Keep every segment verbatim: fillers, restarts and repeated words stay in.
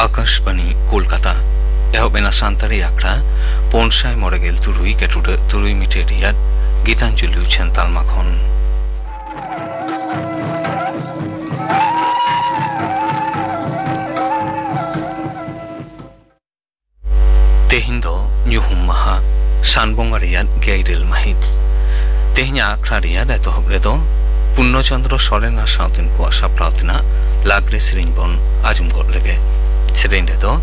ᱟᱠᱟᱥᱵᱟᱬᱤ ᱠᱳᱞᱠᱟᱛᱟ᱾ ᱮᱦᱚᱵ ᱮᱱᱟ ᱥᱟᱱᱛᱟᱲᱤ ᱟᱠᱷᱲᱟ ᱯᱩᱱ ᱥᱟᱭ ᱢᱚᱬᱮ ᱜᱮᱞ ᱛᱩᱨᱩᱭ ᱜᱮᱴᱩᱰᱟᱹᱜ ᱛᱩᱨᱩᱭ ᱢᱤᱴᱟᱨ ᱨᱮᱭᱟᱜ ᱜᱤᱛᱟᱧᱡᱚᱞᱤ ᱩᱪᱷᱟᱹᱱ ᱛᱟᱞᱢᱟ ᱠᱷᱚᱱ᱾ ᱛᱮᱦᱮᱧ ᱫᱚ ᱧᱩᱦᱩᱢ ᱢᱟᱦᱟ, ᱥᱟᱱ ᱵᱚᱸᱜᱟ ᱨᱮᱭᱟᱜ ᱜᱮᱞ ᱤᱨᱟᱹᱞ ᱢᱟᱹᱦᱤᱛ᱾ ᱛᱮᱦᱮᱧᱟᱜ ᱟᱠᱷᱲᱟ ᱨᱮᱭᱟᱜ ᱮᱛᱚᱦᱚᱵ ᱨᱮᱫᱚ ᱯᱩᱨᱱᱚ ᱪᱚᱱᱫᱨᱚ ᱥᱚᱨᱮᱱ ᱟᱨ ᱥᱟᱶᱛᱮᱱ ᱠᱚᱣᱟᱜ ᱥᱟᱯᱲᱟᱣ ᱛᱮᱱᱟᱜ ᱞᱟᱜᱽᱲᱮ ᱥᱮᱨᱮᱧ ᱵᱚᱱ ᱟᱸᱡᱚᱢ ᱜᱚᱫ ᱞᱮᱜᱮ᱾ ᱥᱮᱨᱮᱧ ᱨᱮᱫᱚ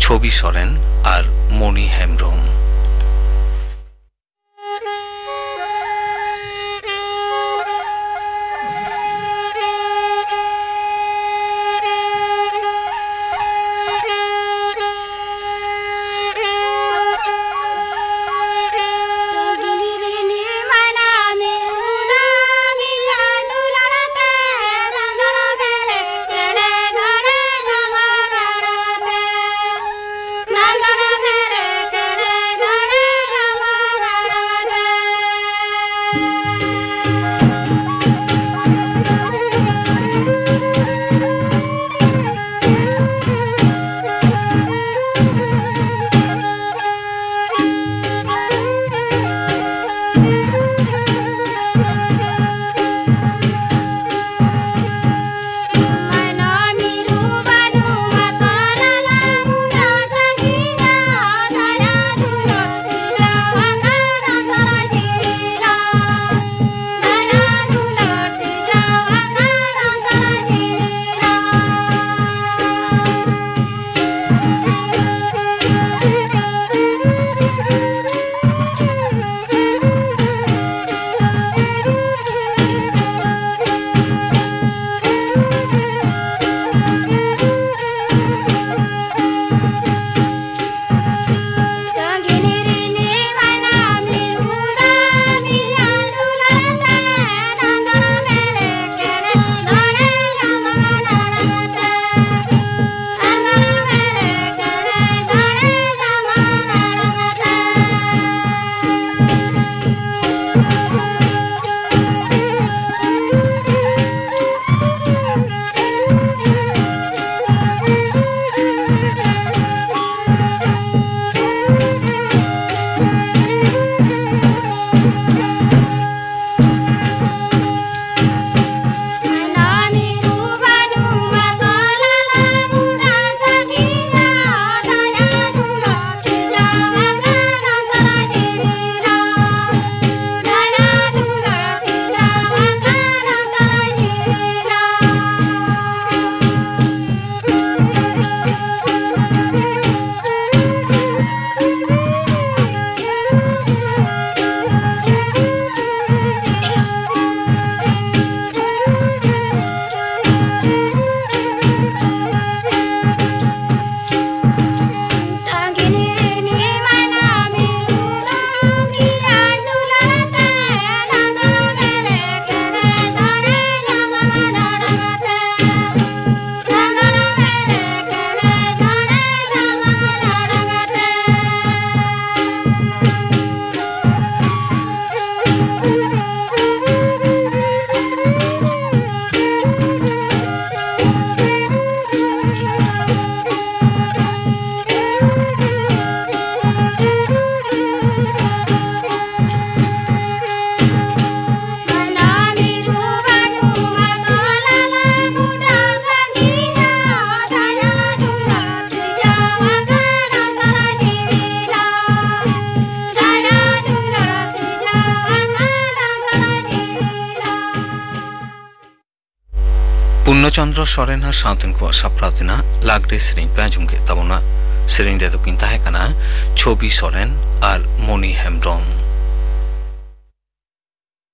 ᱪᱷᱚᱵᱤ ᱥᱚᱨᱮᱱ ᱟᱨ ᱢᱚᱱᱤ ᱦᱮᱢᱵᱽᱨᱚᱢ᱾ ᱪᱚᱱᱫᱨᱚ ᱥᱚᱨᱮᱱ ᱟᱨ ᱥᱟᱶᱛᱮᱱ ᱠᱚᱣᱟᱜ ᱥᱟᱯᱲᱟᱣ ᱛᱮᱱᱟᱜ ᱞᱟᱜᱽᱲᱮ ᱥᱮᱨᱮᱧ ᱯᱮ ᱟᱸᱡᱚᱢ ᱠᱮᱫ ᱛᱟᱵᱚᱱᱟ᱾ ᱥᱮᱨᱮᱧ ᱨᱮᱫᱚ ᱠᱤᱱ ᱛᱟᱦᱮᱸ ᱠᱟᱱᱟ ᱪᱷᱚᱵᱤ ᱥᱚᱨᱮᱱ ᱟᱨ ᱢᱚᱱᱤ ᱦᱮᱢᱵᱽᱨᱚᱢ᱾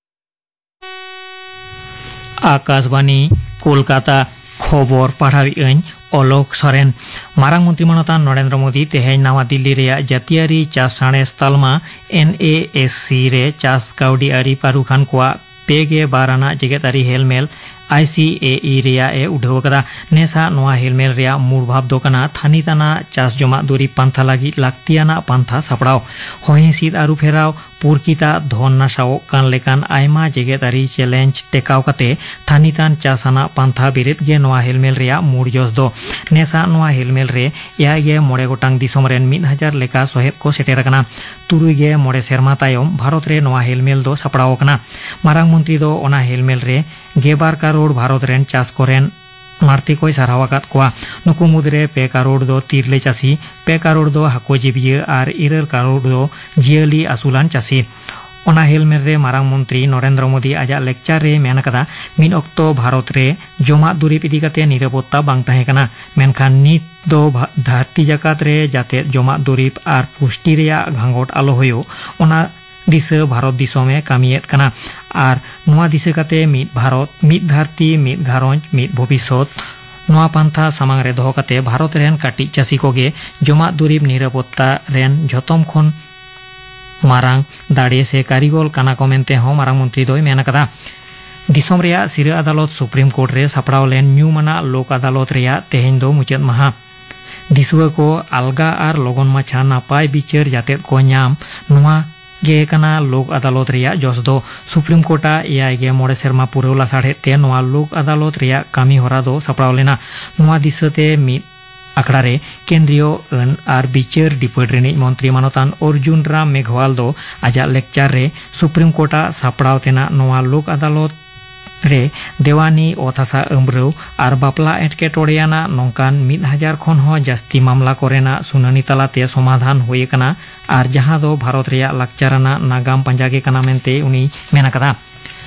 ᱟᱠᱟᱥᱵᱟᱱᱤ, ᱠᱳᱞᱠᱟᱛᱟ᱾ ᱠᱷᱚᱵᱚᱨ ᱯᱟᱲᱦᱟᱣᱮᱫ ᱟᱹᱧ ᱚᱞᱚᱠ ᱥᱚᱨᱮᱱ᱾ ᱢᱟᱨᱟᱝ ᱢᱚᱱᱛᱨᱤ ᱢᱟᱱᱚᱛᱟᱱ ᱱᱚᱨᱮᱱᱫᱨᱚ ᱢᱳᱫᱤ ᱛᱮᱦᱮᱧ ᱱᱟᱣᱟ ᱫᱤᱞᱞᱤ ᱨᱮᱭᱟᱜ ᱡᱟᱹᱛᱤᱭᱟᱹᱨᱤ ᱪᱟᱥ ᱥᱟᱬᱮᱥ ᱛᱟᱞᱢᱟ, ᱮᱱ ᱮ ᱮᱥ ᱥᱤ, ᱨᱮ ᱪᱟᱥ ᱠᱟᱹᱣᱰᱤ ᱟᱹᱨᱤ ᱯᱟᱹᱨᱩᱠᱷᱟᱱ ᱠᱚᱣᱟᱜ ᱯᱮ ᱜᱮ ᱵᱟᱨ ᱟᱱᱟᱜ ᱡᱮᱜᱮᱛ ᱟᱹᱨᱤ ᱦᱮᱞᱢᱮᱞ, ᱟᱭ ᱥᱤ ᱮ ᱤ, ᱨᱮᱭᱟᱜ ᱮ ᱩᱰᱷᱟᱹᱣ ᱟᱠᱟᱫᱟ᱾ ᱱᱮᱥᱟᱜ ᱱᱚᱣᱟ ᱦᱮᱞᱢᱮᱞ ᱨᱮᱭᱟᱜ ᱢᱩᱲ ᱵᱷᱟᱵᱽ ᱫᱚ ᱠᱟᱱᱟ ᱛᱷᱟᱹᱱᱤᱛ ᱟᱱᱟᱜ ᱪᱟᱥ ᱡᱚᱢᱟᱜ ᱫᱩᱨᱤᱵᱽ ᱯᱟᱱᱛᱷᱟ ᱞᱟᱹᱜᱤᱫ ᱞᱟᱹᱠᱛᱤᱭᱟᱱᱟᱜ ᱯᱟᱱᱛᱷᱟ ᱥᱟᱯᱲᱟᱣ᱾ ᱦᱚᱭ ᱦᱤᱸᱥᱤᱫ ᱟᱹᱨᱩ ᱯᱷᱮᱨᱟᱣ, ᱯᱩᱨᱠᱤᱛᱟᱜ ᱫᱷᱚᱱ ᱱᱟᱥᱟᱣᱚᱜ ᱠᱟᱱ ᱞᱮᱠᱟᱱ ᱟᱭᱢᱟ ᱡᱮᱜᱮᱛ ᱟᱹᱨᱤ ᱪᱮᱞᱮᱧᱡᱽ ᱴᱮᱠᱟᱣ ᱠᱟᱛᱮ ᱛᱷᱟᱹᱱᱤᱛ ᱟᱱ ᱪᱟᱥ ᱟᱱᱟᱜ ᱯᱟᱱᱛᱷᱟ ᱵᱮᱨᱮᱫ ᱜᱮ ᱱᱚᱣᱟ ᱦᱮᱞᱢᱮᱞ ᱨᱮᱭᱟᱜ ᱢᱩᱲ ᱡᱚᱥ ᱫᱚ᱾ ᱱᱮᱥᱟᱜ ᱱᱚᱣᱟ ᱦᱮᱞᱢᱮᱞ ᱨᱮ ᱮᱭᱟᱭ ᱜᱮ ᱢᱚᱬᱮ ᱜᱚᱴᱟᱝ ᱫᱤᱥᱚᱢ ᱨᱮᱱ ᱢᱤᱫ ᱦᱟᱡᱟᱨ ᱞᱮᱠᱟ ᱥᱚᱦᱮᱫ ᱠᱚ ᱥᱮᱴᱮᱨ ᱟᱠᱟᱱᱟ᱾ ᱛᱩᱨᱩᱭ ᱜᱮ ᱢᱚᱬᱮ ᱥᱮᱨᱢᱟ ᱛᱟᱭᱚᱢ ᱵᱷᱟᱨᱚᱛ ᱨᱮ ᱱᱚᱣᱟ ᱦᱮᱞᱢᱮᱞ ᱫᱚ ᱥᱟᱯᱲᱟᱣ ᱟᱠᱟᱱᱟ᱾ ᱢᱟᱨᱟᱝ ᱢᱚᱱᱛᱨᱤ ᱫᱚ ᱚᱱᱟ ᱦᱮᱞᱢᱮᱞ ᱨᱮ ᱜᱮᱞ ᱵᱟᱨ ᱠᱟᱨᱳᱲ ᱵᱷᱟᱨᱚᱛ ᱨᱮᱱ ᱪᱟᱥ ᱠᱚᱨᱮᱱ ᱢᱟᱹᱲᱛᱤ ᱠᱚᱭ ᱥᱟᱨᱦᱟᱣ ᱟᱠᱟᱫ ᱠᱚᱣᱟ᱾ ᱱᱩᱠᱩ ᱢᱩᱫᱽᱨᱮ ᱯᱮ ᱠᱟᱨᱳᱲ ᱫᱚ ᱛᱤᱨᱞᱟᱹ ᱪᱟᱹᱥᱤ, ᱯᱮ ᱠᱟᱨᱳᱲ ᱫᱚ ᱦᱟᱹᱠᱩ ᱡᱤᱵᱤᱭᱟᱹ ᱟᱨ ᱤᱨᱟᱹᱞ ᱠᱟᱨᱳᱲ ᱫᱚ ᱡᱤᱭᱟᱹᱞᱤ ᱟᱹᱥᱩᱞᱟᱱ ᱪᱟᱹᱥᱤ᱾ ᱚᱱᱟ ᱦᱮᱞᱢᱮᱞ ᱨᱮ ᱢᱟᱨᱟᱝ ᱢᱚᱱᱛᱨᱤ ᱱᱚᱨᱮᱱᱫᱨᱚ ᱢᱳᱫᱤ ᱟᱡᱟᱜ ᱞᱮᱠᱪᱟᱨ ᱨᱮ ᱢᱮᱱ ᱟᱠᱟᱫᱟ, ᱢᱤᱫ ᱚᱠᱛᱚ ᱵᱷᱟᱨᱚᱛ ᱨᱮ ᱡᱚᱢᱟᱜ ᱫᱩᱨᱤᱵᱽ ᱤᱫᱤ ᱠᱟᱛᱮ ᱱᱤᱨᱟᱯᱚᱛᱛᱟ ᱵᱟᱝ ᱛᱟᱦᱮᱸ ᱠᱟᱱᱟ, ᱢᱮᱱᱠᱷᱟᱱ ᱱᱤᱛ ᱫᱚ ᱵᱷᱟ-, ᱫᱷᱟᱹᱨᱛᱤ ᱡᱟᱠᱟᱛ ᱨᱮ ᱡᱟᱛᱮ ᱡᱚᱢᱟᱜ ᱫᱩᱨᱤᱵᱽ ᱟᱨ ᱯᱩᱥᱴᱤ ᱨᱮᱭᱟᱜ ᱜᱷᱟᱸᱜᱚᱴ ᱟᱞᱚ ᱦᱩᱭᱩᱜ, ᱚᱱᱟ ᱫᱤᱥᱟᱹ ᱵᱷᱟᱨᱚᱛ ᱫᱤᱥᱚᱢ ᱮ ᱠᱟᱹᱢᱤᱭᱮᱫ ᱠᱟᱱᱟ᱾ ᱟᱨ ᱱᱚᱣᱟ ᱫᱤᱥᱟᱹ ᱠᱟᱛᱮ ᱢᱤᱫ ᱵᱷᱟᱨᱚᱛ, ᱢᱤᱫ ᱫᱷᱟᱹᱨᱛᱤ, ᱢᱤᱫ ᱜᱷᱟᱨᱚᱸᱡᱽ, ᱢᱤᱫ ᱵᱷᱚᱵᱤᱥᱥᱚᱛ, ᱱᱚᱣᱟ ᱯᱟᱱᱛᱷᱟ ᱥᱟᱢᱟᱝ ᱨᱮ ᱫᱚᱦᱚ ᱠᱟᱛᱮ ᱵᱷᱟᱨᱚᱛ ᱨᱮᱱ ᱠᱟᱹᱴᱤᱡ ᱪᱟᱹᱥᱤ ᱠᱚᱜᱮ ᱡᱚᱢᱟᱜ ᱫᱩᱨᱤᱵᱽ ᱱᱤᱨᱟᱯᱚᱛᱛᱟ ᱨᱮᱱ ᱡᱷᱚᱛᱚᱢ ᱠᱷᱚᱱ ᱢᱟᱨᱟᱝ ᱫᱟᱲᱮ ᱥᱮ ᱠᱟᱹᱨᱤᱜᱚᱞ ᱠᱟᱱᱟ ᱠᱚ ᱢᱮᱱᱛᱮ ᱦᱚᱸ ᱢᱟᱨᱟᱝ ᱢᱚᱱᱛᱨᱤ ᱫᱚᱭ ᱢᱮᱱ ᱟᱠᱟᱫᱟ᱾ ᱫᱤᱥᱚᱢ ᱨᱮᱭᱟᱜ ᱥᱤᱨᱟᱹ ᱟᱫᱟᱞᱚᱛ ᱥᱩᱯᱨᱤᱢ ᱠᱳᱨᱴ ᱨᱮ ᱥᱟᱯᱲᱟᱣ ᱞᱮᱱ ᱧᱩᱢᱟᱱᱟᱜ ᱞᱳᱠ ᱟᱫᱟᱞᱚᱛ ᱨᱮᱭᱟᱜ ᱛᱮᱦᱮᱧ ᱫᱚ ᱢᱩᱪᱟᱹᱫ ᱢᱟᱦᱟ᱾ ᱫᱤᱥᱩᱣᱟᱹ ᱠᱚ ᱟᱞᱜᱟ ᱟᱨ ᱞᱚᱜᱚᱱ ᱢᱟᱪᱷᱟ ᱱᱟᱯᱟᱭ ᱵᱤᱪᱟᱹᱨ ᱡᱟᱛᱮᱫ ᱠᱚ ᱧᱟᱢ, ᱱᱚᱣᱟ ᱜᱮ ᱠᱟᱱᱟ ᱞᱳᱠ ᱟᱫᱟᱞᱚᱛ ᱨᱮᱭᱟᱜ ᱡᱚᱥ ᱫᱚ᱾ ᱥᱩᱯᱨᱤᱢ ᱠᱳᱨᱴᱟᱜ ᱮᱭᱟᱭ ᱜᱮ ᱢᱚᱬᱮ ᱥᱮᱨᱢᱟ ᱯᱩᱨᱟᱹᱣ ᱞᱟᱥᱟᱲᱦᱮᱫ ᱛᱮ ᱱᱚᱣᱟ ᱞᱳᱠ ᱟᱫᱟᱞᱚᱛ ᱨᱮᱭᱟᱜ ᱠᱟᱹᱢᱤ ᱦᱚᱨᱟ ᱫᱚ ᱥᱟᱯᱲᱟᱣ ᱞᱮᱱᱟ᱾ ᱱᱚᱣᱟ ᱫᱤᱥᱟᱹ ᱛᱮ ᱢᱤᱫ ᱟᱠᱷᱲᱟ ᱨᱮ ᱠᱮᱱᱫᱨᱤᱭᱚ ᱟᱹᱱ ᱟᱨ ᱵᱤᱪᱟᱹᱨ ᱰᱤᱯᱟᱹᱴ ᱨᱤᱱᱤᱡ ᱢᱚᱱᱛᱨᱤ ᱢᱟᱱᱚᱛᱟᱱ ᱚᱨᱡᱩᱱ ᱨᱟᱢ ᱢᱮᱜᱷᱣᱟᱞ ᱫᱚ ᱟᱡᱟᱜ ᱞᱮᱠᱪᱟᱨ ᱨᱮ ᱥᱩᱯᱨᱤᱢ ᱠᱳᱨᱴᱟᱜ ᱥᱟᱯᱲᱟᱣ ᱛᱮᱱᱟᱜ ᱱᱚᱣᱟ ᱞᱳᱠ ᱟᱫᱟᱞᱚᱛ ᱨᱮ ᱫᱮᱣᱟᱱᱤ, ᱚᱛ ᱦᱟᱥᱟ ᱟᱹᱢᱵᱽᱨᱟᱹᱣ ᱟᱨ ᱵᱟᱯᱞᱟ ᱮᱴᱠᱮᱴᱚᱬᱮ ᱟᱱᱟᱜ ᱱᱚᱝᱠᱟᱱ ᱢᱤᱫ ᱦᱟᱡᱟᱨ ᱠᱷᱚᱱ ᱦᱚᱸ ᱡᱟᱹᱥᱛᱤ ᱢᱟᱢᱞᱟ ᱠᱚᱨᱮᱱᱟᱜ ᱥᱩᱱᱟᱹᱱᱤ ᱛᱟᱞᱟᱛᱮ ᱥᱚᱢᱟᱫᱷᱟᱱ ᱦᱩᱭ ᱟᱠᱟᱱᱟ, ᱟᱨ ᱡᱟᱦᱟᱸ ᱫᱚ ᱵᱷᱟᱨᱚᱛ ᱨᱮᱭᱟᱜ ᱞᱟᱠᱪᱟᱨ ᱟᱱᱟᱜ ᱱᱟᱜᱟᱢ ᱯᱟᱸᱡᱟ ᱜᱮ ᱠᱟᱱᱟ ᱢᱮᱱᱛᱮ ᱩᱱᱤᱭ ᱢᱮᱱ ᱟᱠᱟᱫᱟ᱾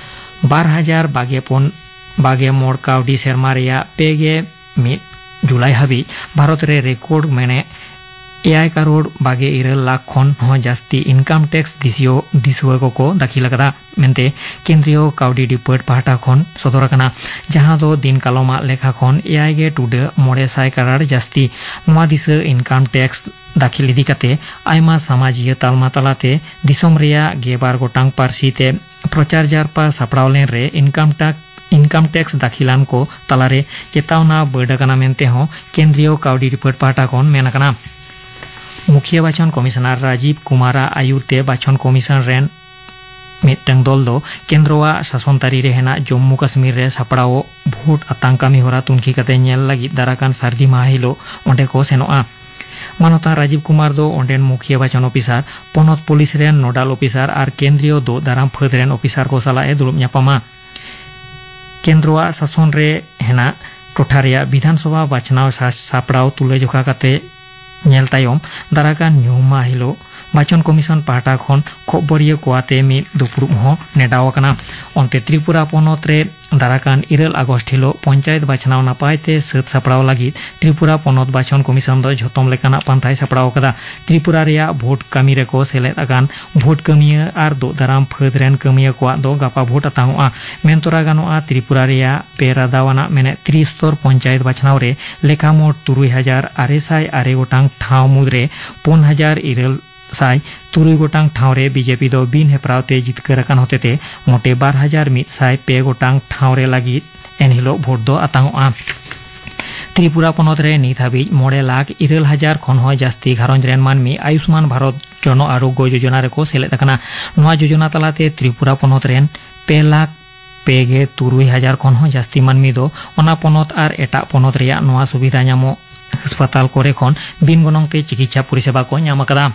ᱵᱟᱨ ᱦᱟᱡᱟᱨ ᱵᱟᱜᱮ ᱯᱩᱱ ᱵᱟᱜᱮ ᱢᱚᱬ ᱠᱟᱹᱣᱰᱤ ᱥᱮᱨᱢᱟ ᱨᱮᱭᱟᱜ ᱯᱮ ᱜᱮ ᱢᱤᱫ ᱡᱩᱞᱟᱭ ᱦᱟᱹᱵᱤᱡ ᱵᱷᱟᱨᱚᱛ ᱨᱮ ᱨᱮᱠᱚᱨᱰ ᱢᱮᱱᱮ ᱮᱭᱟᱭ ᱠᱟᱨᱳᱲ ᱵᱟᱜᱮ ᱤᱨᱟᱹᱞ ᱞᱟᱠᱷ ᱠᱷᱚᱱ ᱦᱚᱸ ᱡᱟᱹᱥᱛᱤ ᱤᱱᱠᱟᱢ ᱴᱮᱠᱥ ᱫᱤᱥᱤᱭᱳ ᱫᱤᱥᱩᱣᱟᱹ ᱠᱚᱠᱚ ᱫᱟᱹᱠᱷᱤᱞ ᱟᱠᱟᱫᱟ ᱢᱮᱱᱛᱮ ᱠᱮᱱᱫᱨᱤᱭᱚ ᱠᱟᱹᱣᱰᱤ ᱰᱤᱯᱟᱨᱴ ᱯᱟᱦᱴᱟ ᱠᱷᱚᱱ ᱥᱚᱫᱚᱨ ᱟᱠᱟᱱᱟ, ᱡᱟᱦᱟᱸ ᱫᱚ ᱫᱤᱱ ᱠᱟᱞᱚᱢᱟᱜ ᱞᱮᱠᱷᱟ ᱠᱷᱚᱱ ᱮᱭᱟᱭ ᱜᱮ ᱴᱩᱰᱟᱹᱜ ᱢᱚᱬᱮ ᱥᱟᱭ ᱠᱟᱨᱟᱲ ᱡᱟᱹᱥᱛᱤ᱾ ᱱᱚᱣᱟ ᱫᱤᱥᱟᱹ ᱤᱱᱠᱟᱢ ᱴᱮᱠᱥ ᱫᱟᱹᱠᱷᱤᱞ ᱤᱫᱤ ᱠᱟᱛᱮ ᱟᱭᱢᱟ ᱥᱟᱢᱟᱡᱤᱭᱟᱹ ᱛᱟᱞᱢᱟ ᱛᱟᱞᱟᱛᱮ ᱫᱤᱥᱚᱢ ᱨᱮᱭᱟᱜ ᱜᱮᱞ ᱵᱟᱨ ᱜᱚᱴᱟᱝ ᱯᱟᱹᱨᱥᱤ ᱛᱮ ᱯᱨᱚᱪᱟᱨ ᱡᱟᱨᱯᱟ ᱥᱟᱯᱲᱟᱣ ᱞᱮᱱ ᱨᱮ ᱤᱱᱠᱟᱢ ᱴᱟᱠ ᱤᱱᱠᱟᱢ ᱴᱮᱠᱥ ᱫᱟᱹᱠᱷᱤᱞᱟᱱ ᱠᱚ ᱛᱟᱞᱟᱨᱮ ᱪᱮᱛᱟᱣᱱᱟ ᱵᱟᱹᱰ ᱟᱠᱟᱱᱟ ᱢᱮᱱᱛᱮ ᱦᱚᱸ ᱠᱮᱱᱫᱨᱤᱭᱚ ᱠᱟᱹᱣᱰᱤ ᱰᱤᱯᱟᱨᱴ ᱯᱟᱦᱴᱟ ᱠᱷᱚᱱ ᱢᱮᱱ ᱟᱠᱟᱱᱟ᱾ ᱢᱩᱠᱷᱤᱭᱟᱹ ᱵᱟᱪᱷᱚᱱ ᱠᱚᱢᱤᱥᱚᱱᱟᱨ ᱨᱟᱡᱤᱵᱽ ᱠᱩᱢᱟᱨᱟᱜ ᱟᱭᱩᱨ ᱛᱮ ᱵᱟᱪᱷᱚᱱ ᱠᱚᱢᱤᱥᱚᱱ ᱨᱮᱱ ᱢᱤᱫᱴᱟᱝ ᱫᱚᱞ ᱫᱚ ᱠᱮᱱᱫᱨᱚᱣᱟᱜ ᱥᱟᱥᱚᱱ ᱛᱟᱹᱨᱤ ᱨᱮ ᱦᱮᱱᱟᱜ ᱡᱚᱢᱢᱩ ᱠᱟᱥᱢᱤᱨ ᱨᱮ ᱥᱟᱯᱲᱟᱣ ᱵᱷᱳᱴ ᱟᱛᱟᱝ ᱠᱟᱹᱢᱤ ᱦᱚᱨᱟ ᱛᱩᱱᱠᱷᱤ ᱠᱟᱛᱮ ᱧᱮᱞ ᱞᱟᱹᱜᱤᱫ ᱫᱟᱨᱟᱠᱟᱱ ᱥᱟᱹᱨᱫᱤ ᱢᱟᱦᱟ ᱦᱤᱞᱳᱜ ᱚᱸᱰᱮ ᱠᱚ ᱥᱮᱱᱚᱜᱼᱟ᱾ ᱢᱟᱱᱚᱛᱟᱱ ᱨᱟᱡᱤᱵᱽ ᱠᱩᱢᱟᱨ ᱫᱚ ᱚᱸᱰᱮᱱ ᱢᱩᱠᱷᱤᱭᱟᱹ ᱵᱟᱪᱷᱚᱱ ᱚᱯᱷᱤᱥᱟᱨ, ᱯᱚᱱᱚᱛ ᱯᱩᱞᱤᱥ ᱨᱮᱱ ᱱᱳᱰᱟᱞ ᱚᱯᱷᱤᱥᱟᱨ ᱟᱨ ᱠᱮᱱᱫᱨᱤᱭᱚ ᱫᱳᱜ ᱫᱟᱨᱟᱢ ᱯᱷᱟᱹᱫᱽ ᱨᱮᱱ ᱚᱯᱷᱤᱥᱟᱨ ᱠᱚ ᱥᱟᱞᱟᱜ ᱮ ᱫᱩᱲᱩᱵ ᱧᱟᱯᱟᱢᱟ᱾ ᱠᱮᱱᱫᱨᱚᱣᱟᱜ ᱥᱟᱥᱚᱱ ᱨᱮ ᱦᱮᱱᱟᱜ ᱴᱚᱴᱷᱟ ᱨᱮᱭᱟᱜ ᱵᱤᱫᱷᱟᱱ ᱥᱚᱵᱷᱟ ᱵᱟᱪᱷᱱᱟᱣ ᱥᱟ-, ᱥᱟᱯᱲᱟᱣ ᱛᱩᱞᱟᱹᱡᱚᱠᱷᱟ ᱠᱟᱛᱮ ᱧᱮᱞ ᱛᱟᱭᱚᱢ ᱫᱟᱨᱟᱠᱟᱱ ᱧᱩᱦᱩᱢ ᱢᱟᱦᱟ ᱦᱤᱞᱳᱜ ᱵᱟᱪᱚᱱ ᱠᱚᱢᱤᱥᱚᱱ ᱯᱟᱦᱴᱟ ᱠᱷᱚᱱ ᱠᱷᱚᱵᱚᱨᱤᱭᱟᱹ ᱠᱚ ᱟᱛᱮ ᱢᱤᱫ ᱫᱩᱯᱲᱩᱵ ᱦᱚᱸ ᱱᱮᱰᱟᱣ ᱟᱠᱟᱱᱟ᱾ ᱚᱱᱛᱮ ᱛᱨᱤᱯᱩᱨᱟ ᱯᱚᱱᱚᱛ ᱨᱮ ᱫᱟᱨᱟᱠᱟᱱ ᱤᱨᱟᱹᱞ ᱟᱜᱚᱥᱴ ᱦᱤᱞᱳᱜ ᱯᱚᱧᱪᱟᱭᱮᱛ ᱵᱟᱪᱷᱱᱟᱣ ᱱᱟᱯᱟᱭ ᱛᱮ ᱥᱟᱹᱛ ᱥᱟᱯᱲᱟᱣ ᱞᱟᱹᱜᱤᱫ ᱛᱨᱤᱯᱩᱨᱟ ᱯᱚᱱᱚᱛ ᱵᱟᱪᱷᱚᱱ ᱠᱚᱢᱤᱥᱚᱱ ᱫᱚ ᱡᱷᱚᱛᱚᱢ ᱞᱮᱠᱟᱱᱟᱜ ᱯᱟᱱᱛᱷᱟᱭ ᱥᱟᱯᱲᱟᱣ ᱟᱠᱟᱫᱟ᱾ ᱛᱨᱤᱯᱩᱨᱟ ᱨᱮᱭᱟᱜ ᱵᱷᱳᱴ ᱠᱟᱹᱢᱤ ᱨᱮᱠᱚ ᱥᱮᱞᱮᱫ ᱟᱠᱟᱱ ᱵᱷᱳᱴ ᱠᱟᱹᱢᱤᱭᱟᱹ ᱟᱨ ᱫᱳᱜ ᱫᱟᱨᱟᱢ ᱯᱷᱟᱹᱫᱽ ᱨᱮᱱ ᱠᱟᱹᱢᱤᱭᱟᱹ ᱠᱚᱣᱟᱜ ᱫᱚ ᱜᱟᱯᱟ ᱵᱷᱳᱴ ᱟᱛᱟᱝᱚᱜᱼᱟ᱾ ᱢᱮᱱ ᱛᱚᱨᱟ ᱜᱟᱱᱚᱜᱼᱟ, ᱛᱨᱤᱯᱩᱨᱟ ᱨᱮᱭᱟᱜ ᱯᱮ ᱨᱟᱫᱟᱣ ᱟᱱᱟᱜ ᱢᱮᱱᱮᱫ ᱛᱨᱤᱥᱛᱚᱨ ᱯᱚᱧᱪᱟᱭᱮᱛ ᱵᱟᱪᱷᱱᱟᱣ ᱨᱮ ᱞᱮᱠᱷᱟ ᱢᱳᱴ ᱛᱩᱨᱩᱭ ᱦᱟᱡᱟᱨ ᱟᱨᱮ ᱥᱟᱭ ᱟᱨᱮ ᱜᱚᱴᱟᱝ ᱴᱷᱟᱶ ᱢᱩᱫᱽᱨᱮ ᱯᱩᱱ ᱦᱟᱡᱟᱨ ᱤᱨᱟᱹᱞ ᱥᱟᱭ ᱛᱩᱨᱩᱭ ᱜᱚᱴᱟᱝ ᱴᱷᱟᱶ ᱨᱮ ᱵᱤᱡᱮᱯᱤ ᱫᱚ ᱵᱤᱱ ᱦᱮᱯᱨᱟᱣ ᱛᱮ ᱡᱤᱛᱠᱟᱹᱨ ᱟᱠᱟᱱ ᱦᱚᱛᱮᱛᱮ ᱢᱚᱴᱮ ᱵᱟᱨ ᱦᱟᱡᱟᱨ ᱢᱤᱫ ᱥᱟᱭ ᱯᱮ ᱜᱚᱴᱟᱝ ᱴᱷᱟᱶ ᱨᱮ ᱞᱟᱹᱜᱤᱫ ᱮᱱᱦᱤᱞᱳᱜ ᱵᱷᱳᱴ ᱫᱚ ᱟᱛᱟᱝᱚᱜᱼᱟ᱾ ᱛᱨᱤᱯᱩᱨᱟ ᱯᱚᱱᱚᱛ ᱨᱮ ᱱᱤᱛ ᱦᱟᱹᱵᱤᱡ ᱢᱚᱬᱮ ᱞᱟᱠᱷ ᱤᱨᱟᱹᱞ ᱦᱟᱡᱟᱨ ᱠᱷᱚᱱ ᱦᱚᱸ ᱡᱟᱹᱥᱛᱤ ᱜᱷᱟᱨᱚᱸᱡᱽ ᱨᱮᱱ ᱢᱟᱹᱱᱢᱤ ᱟᱭᱩᱥᱢᱟᱱ ᱵᱷᱟᱨᱚᱛ ᱡᱚᱱᱚ ᱟᱨᱳᱜᱽᱭᱚ ᱡᱳᱡᱚᱱᱟ ᱨᱮᱠᱚ ᱥᱮᱞᱮᱫ ᱟᱠᱟᱱᱟ᱾ ᱱᱚᱣᱟ ᱡᱳᱡᱚᱱᱟ ᱛᱟᱞᱟᱛᱮ ᱛᱨᱤᱯᱩᱨᱟ ᱯᱚᱱᱚᱛ ᱨᱮᱱ ᱯᱮ ᱞᱟᱠᱷ ᱯᱮ ᱜᱮ ᱛᱩᱨᱩᱭ ᱦᱟᱡᱟᱨ ᱠᱷᱚᱱ ᱦᱚᱸ ᱡᱟᱹᱥᱛᱤ ᱢᱟᱹᱱᱢᱤ ᱫᱚ ᱚᱱᱟ ᱯᱚᱱᱚᱛ ᱟᱨ ᱮᱴᱟᱜ ᱯᱚᱱᱚᱛ ᱨᱮᱭᱟᱜ ᱱᱚᱣᱟ ᱥᱩᱵᱤᱫᱷᱟ ᱧᱟᱢᱚᱜ ᱦᱟᱥᱯᱟᱛᱟᱞ ᱠᱚᱨᱮ ᱠᱷᱚᱱ ᱵᱤᱱ ᱜᱚᱱᱚᱝ ᱛᱮ ᱪᱤᱠᱤᱛᱥᱟ ᱯᱚᱨᱤᱥᱮᱵᱟ ᱠᱚ ᱧᱟᱢ ᱟᱠᱟᱫᱟ᱾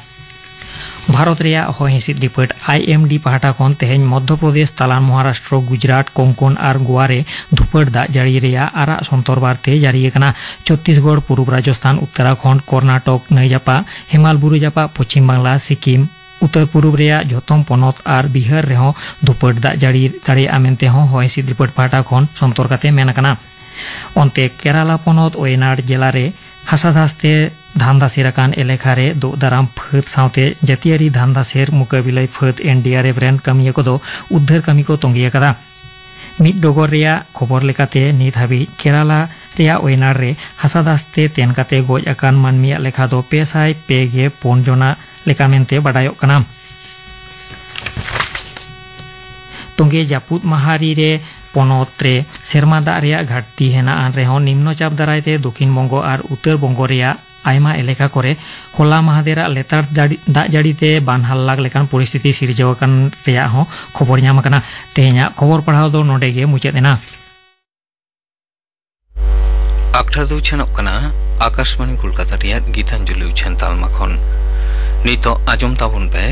ᱵᱷᱟᱨᱚᱛ ᱨᱮᱭᱟᱜ ᱦᱚᱭ ᱦᱤᱸᱥᱤᱫ ᱨᱤᱯᱳᱨᱴ ᱟᱭ ᱮᱢ ᱰᱤ ᱯᱟᱦᱴᱟ ᱠᱷᱚᱱ ᱛᱮᱦᱮᱧ ᱢᱚᱫᱷᱭᱚ ᱯᱨᱚᱫᱮᱥ, ᱛᱟᱞᱟᱱ ᱢᱚᱦᱟᱨᱟᱥᱴᱨᱚ, ᱜᱩᱡᱽᱨᱟᱴ, ᱠᱚᱝᱠᱚᱱ ᱟᱨ ᱜᱳᱣᱟ ᱨᱮ ᱫᱷᱩᱯᱟᱹᱲ ᱫᱟᱜ ᱡᱟᱹᱲᱤ ᱨᱮᱭᱟᱜ ᱟᱨᱟᱜ ᱥᱚᱱᱛᱚᱨ ᱵᱟᱨᱛᱮ ᱡᱟᱹᱨᱤ ᱟᱠᱟᱱᱟ᱾ ᱪᱷᱚᱛᱛᱤᱥᱜᱚᱲ, ᱯᱩᱨᱩᱵᱽ ᱨᱟᱡᱚᱥᱛᱷᱟᱱ, ᱩᱛᱛᱚᱨᱟᱠᱷᱚᱸᱰ, ᱠᱚᱨᱱᱟᱴᱚᱠ, ᱱᱟᱹᱭ ᱡᱟᱯᱟᱜ ᱦᱮᱢᱟᱞ ᱵᱩᱨᱩ ᱡᱟᱯᱟᱜ ᱯᱚᱪᱷᱤᱢ ᱵᱟᱝᱞᱟ, ᱥᱤᱠᱤᱢ, ᱩᱛᱛᱚᱨ ᱯᱩᱨᱩᱵᱽ ᱨᱮᱭᱟᱜ ᱡᱷᱚᱛᱚᱢ ᱯᱚᱱᱚᱛ ᱟᱨ ᱵᱤᱦᱟᱨ ᱨᱮᱦᱚᱸ ᱫᱷᱩᱯᱟᱹᱲ ᱫᱟᱜ ᱡᱟᱹᱲᱤ ᱫᱟᱲᱮᱭᱟᱜᱼᱟ ᱢᱮᱱᱛᱮ ᱦᱚᱸ ᱦᱚᱭ ᱦᱤᱸᱥᱤᱫ ᱨᱤᱯᱳᱨᱴ ᱯᱟᱦᱴᱟ ᱠᱷᱚᱱ ᱥᱚᱱᱛᱚᱨ ᱠᱟᱛᱮ ᱢᱮᱱ ᱟᱠᱟᱱᱟ᱾ ᱚᱱᱛᱮ ᱠᱮᱨᱟᱞᱟ ᱯᱚᱱᱚᱛ ᱣᱟᱭᱱᱟᱰ ᱡᱮᱞᱟ ᱨᱮ ᱦᱟᱥᱟ ᱫᱷᱟᱥ ᱛᱮ ᱫᱷᱟᱱ ᱫᱷᱟᱥᱮᱨ ᱟᱠᱟᱱ ᱮᱞᱮᱠᱷᱟ ᱨᱮ ᱫᱳᱜ ᱫᱟᱨᱟᱢ ᱯᱷᱟᱹᱫ ᱥᱟᱶᱛᱮ ᱡᱟᱹᱛᱤᱭᱟᱹᱨᱤ ᱫᱷᱟᱱ ᱫᱷᱟᱥᱮᱨ ᱢᱩᱠᱟᱹᱵᱤᱞᱟᱹᱭ ᱯᱷᱟᱹᱫ ᱮᱱ ᱰᱤ ᱟᱨ ᱮᱯᱷ ᱨᱮᱱ ᱠᱟᱹᱢᱤᱭᱟᱹ ᱠᱚᱫᱚ ᱩᱫᱽᱫᱷᱟᱹᱨ ᱠᱟᱹᱢᱤ ᱠᱚ ᱛᱚᱸᱜᱮ ᱟᱠᱟᱫᱟ᱾ ᱢᱤᱫ ᱰᱚᱜᱚᱨ ᱨᱮᱭᱟᱜ ᱠᱷᱚᱵᱚᱨ ᱞᱮᱠᱟᱛᱮ, ᱱᱤᱛ ᱦᱟᱹᱵᱤᱡ ᱠᱮᱨᱟᱞᱟ ᱨᱮᱭᱟᱜ ᱣᱟᱭᱱᱟᱰ ᱨᱮ ᱦᱟᱥᱟ ᱫᱷᱟᱥ ᱛᱮ ᱛᱮᱱ ᱠᱟᱛᱮ ᱜᱚᱡ ᱟᱠᱟᱱ ᱢᱟᱹᱱᱢᱤᱭᱟᱜ ᱞᱮᱠᱷᱟ ᱫᱚ ᱯᱮ ᱥᱟᱭ ᱯᱮ ᱜᱮ ᱯᱩᱱ ᱡᱚᱱᱟ ᱞᱮᱠᱟ ᱢᱮᱱᱛᱮ ᱵᱟᱰᱟᱭᱚᱜ ᱠᱟᱱᱟ᱾ ᱛᱚᱸᱜᱮ ᱡᱟᱹᱯᱩᱫ ᱢᱟᱦᱟᱨᱤ ᱨᱮ ᱯᱚᱱᱚᱛ ᱨᱮ ᱥᱮᱨᱢᱟ ᱫᱟᱜ ᱨᱮᱭᱟᱜ ᱜᱷᱟᱴᱛᱤ ᱦᱮᱱᱟᱜ ᱟᱱ ᱨᱮᱦᱚᱸ, ᱱᱤᱢᱱᱚ ᱪᱟᱯ ᱫᱟᱨᱟᱭ ᱛᱮ ᱫᱚᱠᱷᱤᱱ ᱵᱚᱝᱜᱚ ᱟᱨ ᱩᱛᱛᱚᱨ ᱵᱚᱝᱜᱚ ᱨᱮᱭᱟᱜ ᱟᱭᱢᱟ ᱮᱞᱮᱠᱟ ᱠᱚᱨᱮ ᱦᱚᱞᱟ ᱢᱟᱦᱫᱮᱨᱟᱜ ᱞᱮᱛᱟᱲ ᱫᱟᱲᱤ-, ᱫᱟᱜ ᱡᱟᱹᱲᱤ ᱛᱮ ᱵᱟᱱ ᱦᱟᱞᱞᱟᱠ ᱞᱮᱠᱟᱱ ᱯᱚᱨᱤᱥᱛᱷᱤᱛᱤ ᱥᱤᱨᱡᱟᱹᱣ ᱟᱠᱟᱱ ᱨᱮᱭᱟᱜ ᱦᱚᱸ ᱠᱷᱚᱵᱚᱨ ᱧᱟᱢ ᱟᱠᱟᱱᱟ᱾ ᱛᱮᱦᱮᱧᱟᱜ ᱠᱷᱚᱵᱚᱨ ᱯᱟᱲᱦᱟᱣ ᱫᱚ ᱱᱚᱰᱮ ᱜᱮ ᱢᱩᱪᱟᱹᱫ ᱮᱱᱟ᱾ ᱟᱠᱷᱲᱟ ᱫᱚ ᱩᱪᱷᱟᱹᱱᱚᱜ ᱠᱟᱱᱟ ᱟᱠᱟᱥᱵᱟᱬᱤ ᱠᱳᱞᱠᱟᱛᱟ ᱨᱮᱭᱟᱜ ᱜᱤᱛᱟᱧᱡᱚᱞᱤ ᱩᱪᱷᱟᱹᱱ ᱛᱟᱞᱢᱟ ᱠᱷᱚᱱ᱾ ᱱᱤᱛᱚᱜ ᱟᱸᱡᱚᱢ ᱛᱟᱵᱚᱱ ᱯᱮ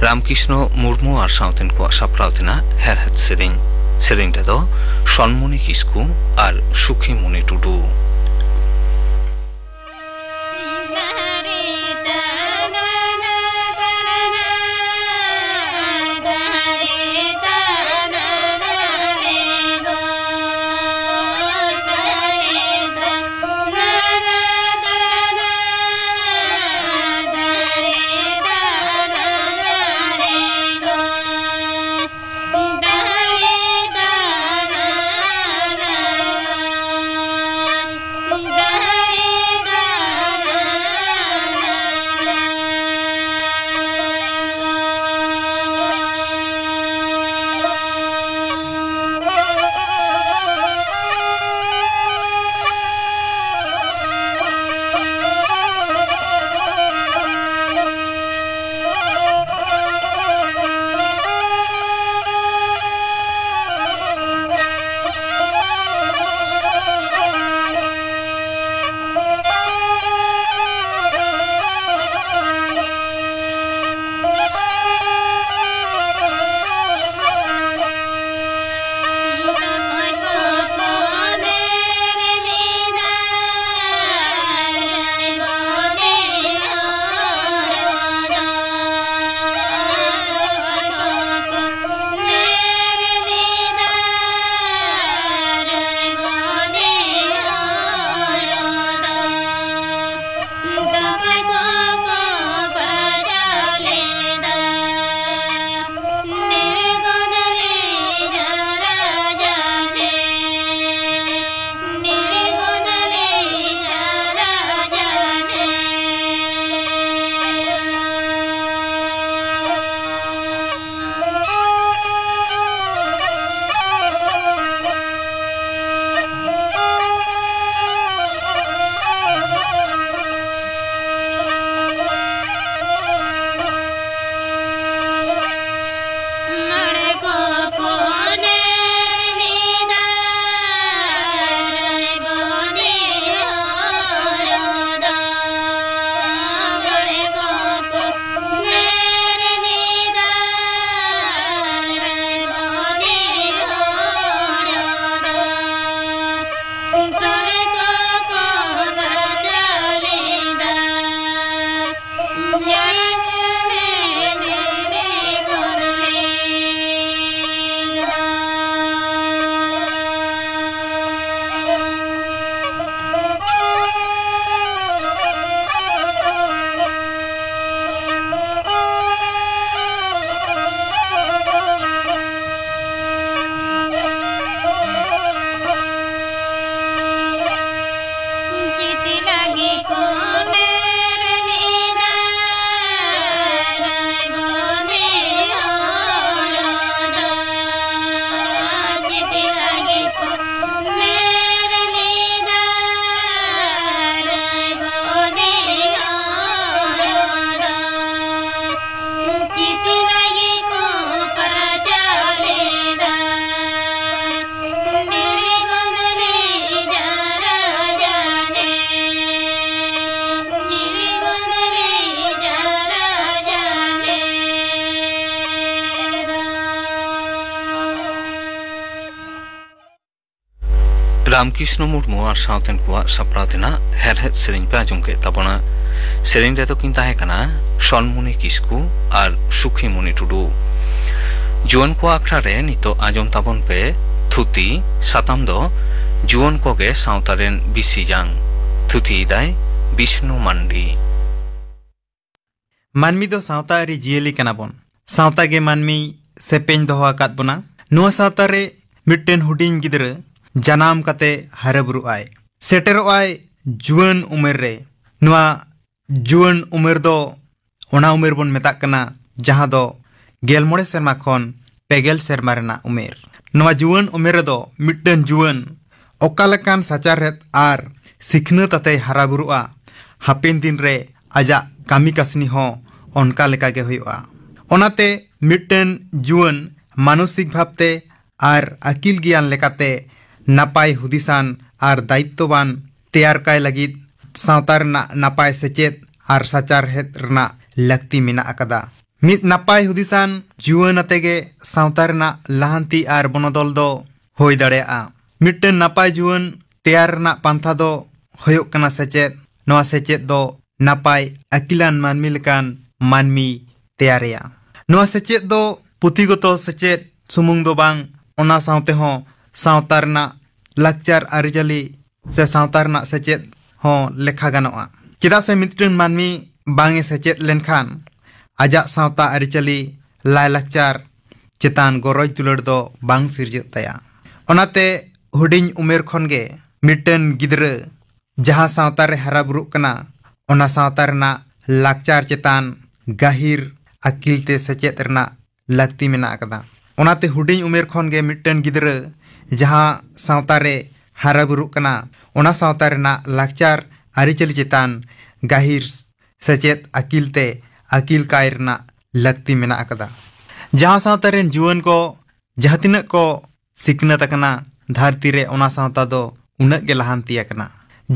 ᱨᱟᱢᱠᱨᱤᱥᱱᱚ ᱢᱩᱨᱢᱩ ᱟᱨ ᱥᱟᱶᱛᱮᱱ ᱠᱚᱣᱟᱜ ᱥᱟᱯᱲᱟᱣ ᱛᱮᱱᱟᱜ ᱦᱮᱲᱦᱮᱫ ᱥᱮᱨᱮᱧ᱾ ᱥᱮᱨᱮᱧ ᱨᱮᱫᱚ ᱥᱚᱱᱢᱩᱱᱤ ᱠᱤᱥᱠᱩ ᱟᱨ ᱥᱩᱠᱷᱤᱢᱩᱱᱤ ᱴᱩᱰᱩ᱾ ᱨᱟᱢᱠᱨᱤᱥᱱᱚ ᱢᱩᱨᱢᱩ ᱟᱨ ᱥᱟᱶᱛᱮᱱ ᱠᱚᱣᱟᱜ ᱥᱟᱯᱲᱟᱣ ᱛᱮᱱᱟᱜ ᱦᱮᱲᱦᱮᱫ ᱥᱮᱨᱮᱧ ᱯᱮ ᱟᱸᱡᱚᱢ ᱠᱮᱫ ᱛᱟᱵᱚᱱᱟ᱾ ᱥᱮᱨᱮᱧ ᱨᱮᱫᱚ ᱠᱤᱱ ᱛᱟᱦᱮᱸ ᱠᱟᱱᱟ ᱥᱚᱱᱢᱩᱱᱤ ᱠᱤᱥᱠᱩ ᱟᱨ ᱥᱩᱠᱷᱤᱢᱩᱱᱤ ᱴᱩᱰᱩ᱾ ᱡᱩᱣᱟᱹᱱ ᱠᱚᱣᱟᱜ ᱟᱠᱷᱲᱟ ᱨᱮ ᱱᱤᱛᱚᱜ ᱟᱸᱡᱚᱢ ᱛᱟᱵᱚᱱ ᱯᱮ ᱛᱷᱩᱛᱤ᱾ ᱥᱟᱛᱟᱢ ᱫᱚ ᱡᱩᱣᱟᱹᱱ ᱠᱚᱜᱮ ᱥᱟᱶᱛᱟ ᱨᱮᱱ ᱵᱤᱥᱤ ᱡᱟᱝ᱾ ᱛᱷᱩᱛᱤᱭᱮᱫᱟᱭ ᱵᱤᱥᱱᱩ ᱢᱟᱱᱰᱤ᱾ ᱢᱟᱹᱱᱢᱤ ᱫᱚ ᱥᱟᱶᱛᱟ ᱟᱹᱨᱤ ᱡᱤᱭᱟᱹᱞᱤ ᱠᱟᱱᱟ ᱵᱚᱱ᱾ ᱥᱟᱶᱛᱟ ᱜᱮ ᱢᱟᱹᱱᱢᱤ ᱥᱮᱯᱮᱧ ᱫᱚᱦᱚ ᱟᱠᱟᱫ ᱵᱚᱱᱟ᱾ ᱱᱚᱣᱟ ᱥᱟᱶᱛᱟ ᱨᱮ ᱢᱤᱫᱴᱮᱱ ᱦᱩᱰᱤᱧ ᱜᱤᱫᱽᱨᱟᱹ ᱡᱟᱱᱟᱢ ᱠᱟᱛᱮ ᱦᱟᱨᱟ ᱵᱩᱨᱩᱜ ᱟᱭ, ᱥᱮᱴᱮᱨᱚᱜ ᱟᱭ ᱡᱩᱣᱟᱹᱱ ᱩᱢᱮᱨ ᱨᱮ᱾ ᱱᱚᱣᱟ ᱡᱩᱣᱟᱹᱱ ᱩᱢᱮᱨ ᱫᱚ ᱚᱱᱟ ᱩᱢᱮᱨ ᱵᱚᱱ ᱢᱮᱛᱟᱜ ᱠᱟᱱᱟ, ᱡᱟᱦᱟᱸ ᱫᱚ ᱜᱮᱞ ᱢᱚᱬᱮ ᱥᱮᱨᱢᱟ ᱠᱷᱚᱱ ᱯᱮᱜᱮᱞ ᱥᱮᱨᱢᱟ ᱨᱮᱱᱟᱜ ᱩᱢᱮᱨ᱾ ᱱᱚᱣᱟ ᱡᱩᱣᱟᱹᱱ ᱩᱢᱮᱨ ᱨᱮᱫᱚ ᱢᱤᱫᱴᱮᱱ ᱡᱩᱣᱟᱹᱱ ᱚᱠᱟ ᱞᱮᱠᱟᱱ ᱥᱟᱪᱟᱨᱦᱮᱫ ᱟᱨ ᱥᱤᱠᱷᱱᱟᱹᱛ ᱟᱛᱮᱭ ᱦᱟᱨᱟ ᱵᱩᱨᱩᱜᱼᱟ, ᱦᱟᱯᱮᱱ ᱫᱤᱱ ᱨᱮ ᱟᱡᱟᱜ ᱠᱟᱹᱢᱤ ᱠᱟᱹᱥᱱᱤ ᱦᱚᱸ ᱚᱱᱠᱟ ᱞᱮᱠᱟ ᱜᱮ ᱦᱩᱭᱩᱜᱼᱟ᱾ ᱚᱱᱟᱛᱮ ᱢᱤᱫᱴᱮᱱ ᱡᱩᱣᱟᱹᱱ ᱢᱟᱱᱚᱥᱤᱠ ᱵᱷᱟᱵᱽᱛᱮ ᱟᱨ ᱟᱹᱠᱤᱞ ᱜᱮᱭᱟᱱ ᱞᱮᱠᱟᱛᱮ ᱱᱟᱯᱟᱭ ᱦᱩᱫᱤᱥᱟᱱ ᱟᱨ ᱫᱟᱭᱤᱛᱛᱚᱵᱟᱱ ᱛᱮᱭᱟᱨ ᱠᱟᱭ ᱞᱟᱹᱜᱤᱫ ᱥᱟᱶᱛᱟ ᱨᱮᱱᱟᱜ ᱱᱟᱯᱟᱭ ᱥᱮᱪᱮᱫ ᱟᱨ ᱥᱟᱪᱟᱨᱦᱮᱫ ᱨᱮᱱᱟᱜ ᱞᱟᱹᱠᱛᱤ ᱢᱮᱱᱟᱜ ᱟᱠᱟᱫᱟ᱾ ᱢᱤᱫ ᱱᱟᱯᱟᱭ ᱦᱩᱫᱤᱥᱟᱱ ᱡᱩᱣᱟᱹᱱ ᱟᱛᱮ ᱜᱮ ᱥᱟᱶᱛᱟ ᱨᱮᱱᱟᱜ ᱞᱟᱦᱟᱱᱛᱤ ᱟᱨ ᱵᱚᱱᱚᱫᱚᱞ ᱫᱚ ᱦᱩᱭ ᱫᱟᱲᱮᱭᱟᱜᱼᱟ᱾ ᱢᱤᱫᱴᱮᱱ ᱱᱟᱯᱟᱭ ᱡᱩᱣᱟᱹᱱ ᱛᱮᱭᱟᱨ ᱨᱮᱱᱟᱜ ᱯᱟᱱᱛᱷᱟ ᱫᱚ ᱦᱩᱭᱩᱜ ᱠᱟᱱᱟ ᱥᱮᱪᱮᱫ᱾ ᱱᱚᱣᱟ ᱥᱮᱪᱮᱫ ᱫᱚ ᱱᱟᱯᱟᱭ ᱟᱹᱠᱤᱞᱟᱱ ᱢᱟᱹᱱᱢᱤ ᱞᱮᱠᱟᱱ ᱢᱟᱹᱱᱢᱤ ᱛᱮᱭᱟᱨᱮᱭᱟ᱾ ᱱᱚᱣᱟ ᱥᱮᱪᱮᱫ ᱫᱚ ᱯᱩᱛᱷᱤᱜᱚᱛᱚ ᱥᱮᱪᱮᱫ ᱥᱩᱢᱩᱝ ᱫᱚ ᱵᱟᱝ, ᱚᱱᱟ ᱥᱟᱶᱛᱮ ᱦᱚᱸ ᱥᱟᱶᱛᱟ ᱨᱮᱱᱟᱜ ᱞᱟᱠᱪᱟᱨ ᱟᱹᱨᱤᱪᱟᱹᱞᱤ ᱥᱮ ᱥᱟᱶᱛᱟ ᱨᱮᱱᱟᱜ ᱥᱮᱪᱮᱫ ᱦᱚᱸ ᱞᱮᱠᱷᱟ ᱜᱟᱱᱚᱜᱼᱟ᱾ ᱪᱮᱫᱟᱜ ᱥᱮ ᱢᱤᱫᱴᱮᱱ ᱢᱟᱹᱱᱢᱤ ᱵᱟᱝ ᱮ ᱥᱮᱪᱮᱫ ᱞᱮᱱᱠᱷᱟᱱ ᱟᱡᱟᱜ ᱥᱟᱶᱛᱟ ᱟᱹᱨᱤᱪᱟᱹᱞᱤ, ᱞᱟᱭᱼᱞᱟᱠᱪᱟᱨ ᱪᱮᱛᱟᱱ ᱜᱚᱨᱚᱡᱽ ᱫᱩᱞᱟᱹᱲ ᱫᱚ ᱵᱟᱝ ᱥᱤᱨᱡᱟᱹᱜ ᱛᱟᱭᱟ᱾ ᱚᱱᱟᱛᱮ ᱦᱩᱰᱤᱧ ᱩᱢᱮᱨ ᱠᱷᱚᱱ ᱜᱮ ᱢᱤᱫᱴᱮᱱ ᱜᱤᱫᱽᱨᱟᱹ ᱡᱟᱦᱟᱸ ᱥᱟᱶᱛᱟ ᱨᱮ ᱦᱟᱨᱟ ᱵᱩᱨᱩᱜ ᱠᱟᱱᱟ, ᱚᱱᱟ ᱥᱟᱶᱛᱟ ᱨᱮᱱᱟᱜ ᱞᱟᱠᱪᱟᱨ ᱪᱮᱛᱟᱱ ᱜᱟᱹᱦᱤᱨ ᱟᱹᱠᱤᱞ ᱛᱮ ᱥᱮᱪᱮᱫ ᱨᱮᱱᱟᱜ ᱞᱟᱹᱠᱛᱤ ᱢᱮᱱᱟᱜ ᱟᱠᱟᱫᱟ᱾ ᱚᱱᱟᱛᱮ ᱦᱩᱰᱤᱧ ᱩᱢᱮᱨ ᱠᱷᱚᱱ ᱜᱮ ᱢᱤᱫᱴᱮᱱ ᱜᱤᱫᱽᱨᱟᱹ ᱡᱟᱦᱟᱸ ᱥᱟᱶᱛᱟ ᱨᱮ ᱦᱟᱨᱟ ᱵᱩᱨᱩᱜ ᱠᱟᱱᱟ, ᱚᱱᱟ ᱥᱟᱶᱛᱟ ᱨᱮᱱᱟᱜ ᱞᱟᱠᱪᱟᱨ ᱟᱹᱨᱤᱪᱟᱹᱞᱤ ᱪᱮᱛᱟᱱ ᱜᱟᱹᱦᱤᱨ ᱥᱮᱪᱮᱫ ᱟᱹᱠᱤᱞ ᱛᱮ ᱟᱹᱠᱤᱞ ᱠᱟᱭ ᱨᱮᱱᱟᱜ ᱞᱟᱹᱠᱛᱤ ᱢᱮᱱᱟᱜ ᱟᱠᱟᱫᱟ᱾ ᱡᱟᱦᱟᱸ ᱥᱟᱶᱛᱟ ᱨᱮᱱ ᱡᱩᱣᱟᱹᱱ ᱠᱚ ᱡᱟᱦᱟᱸ ᱛᱤᱱᱟᱹᱜ ᱠᱚ ᱥᱤᱠᱷᱱᱟᱹᱛ ᱟᱠᱟᱱᱟ, ᱫᱷᱟᱹᱨᱛᱤ ᱨᱮ ᱚᱱᱟ ᱥᱟᱶᱛᱟ ᱫᱚ ᱩᱱᱟᱹᱜ ᱜᱮ ᱞᱟᱦᱟᱱᱛᱤ ᱟᱠᱟᱱᱟ᱾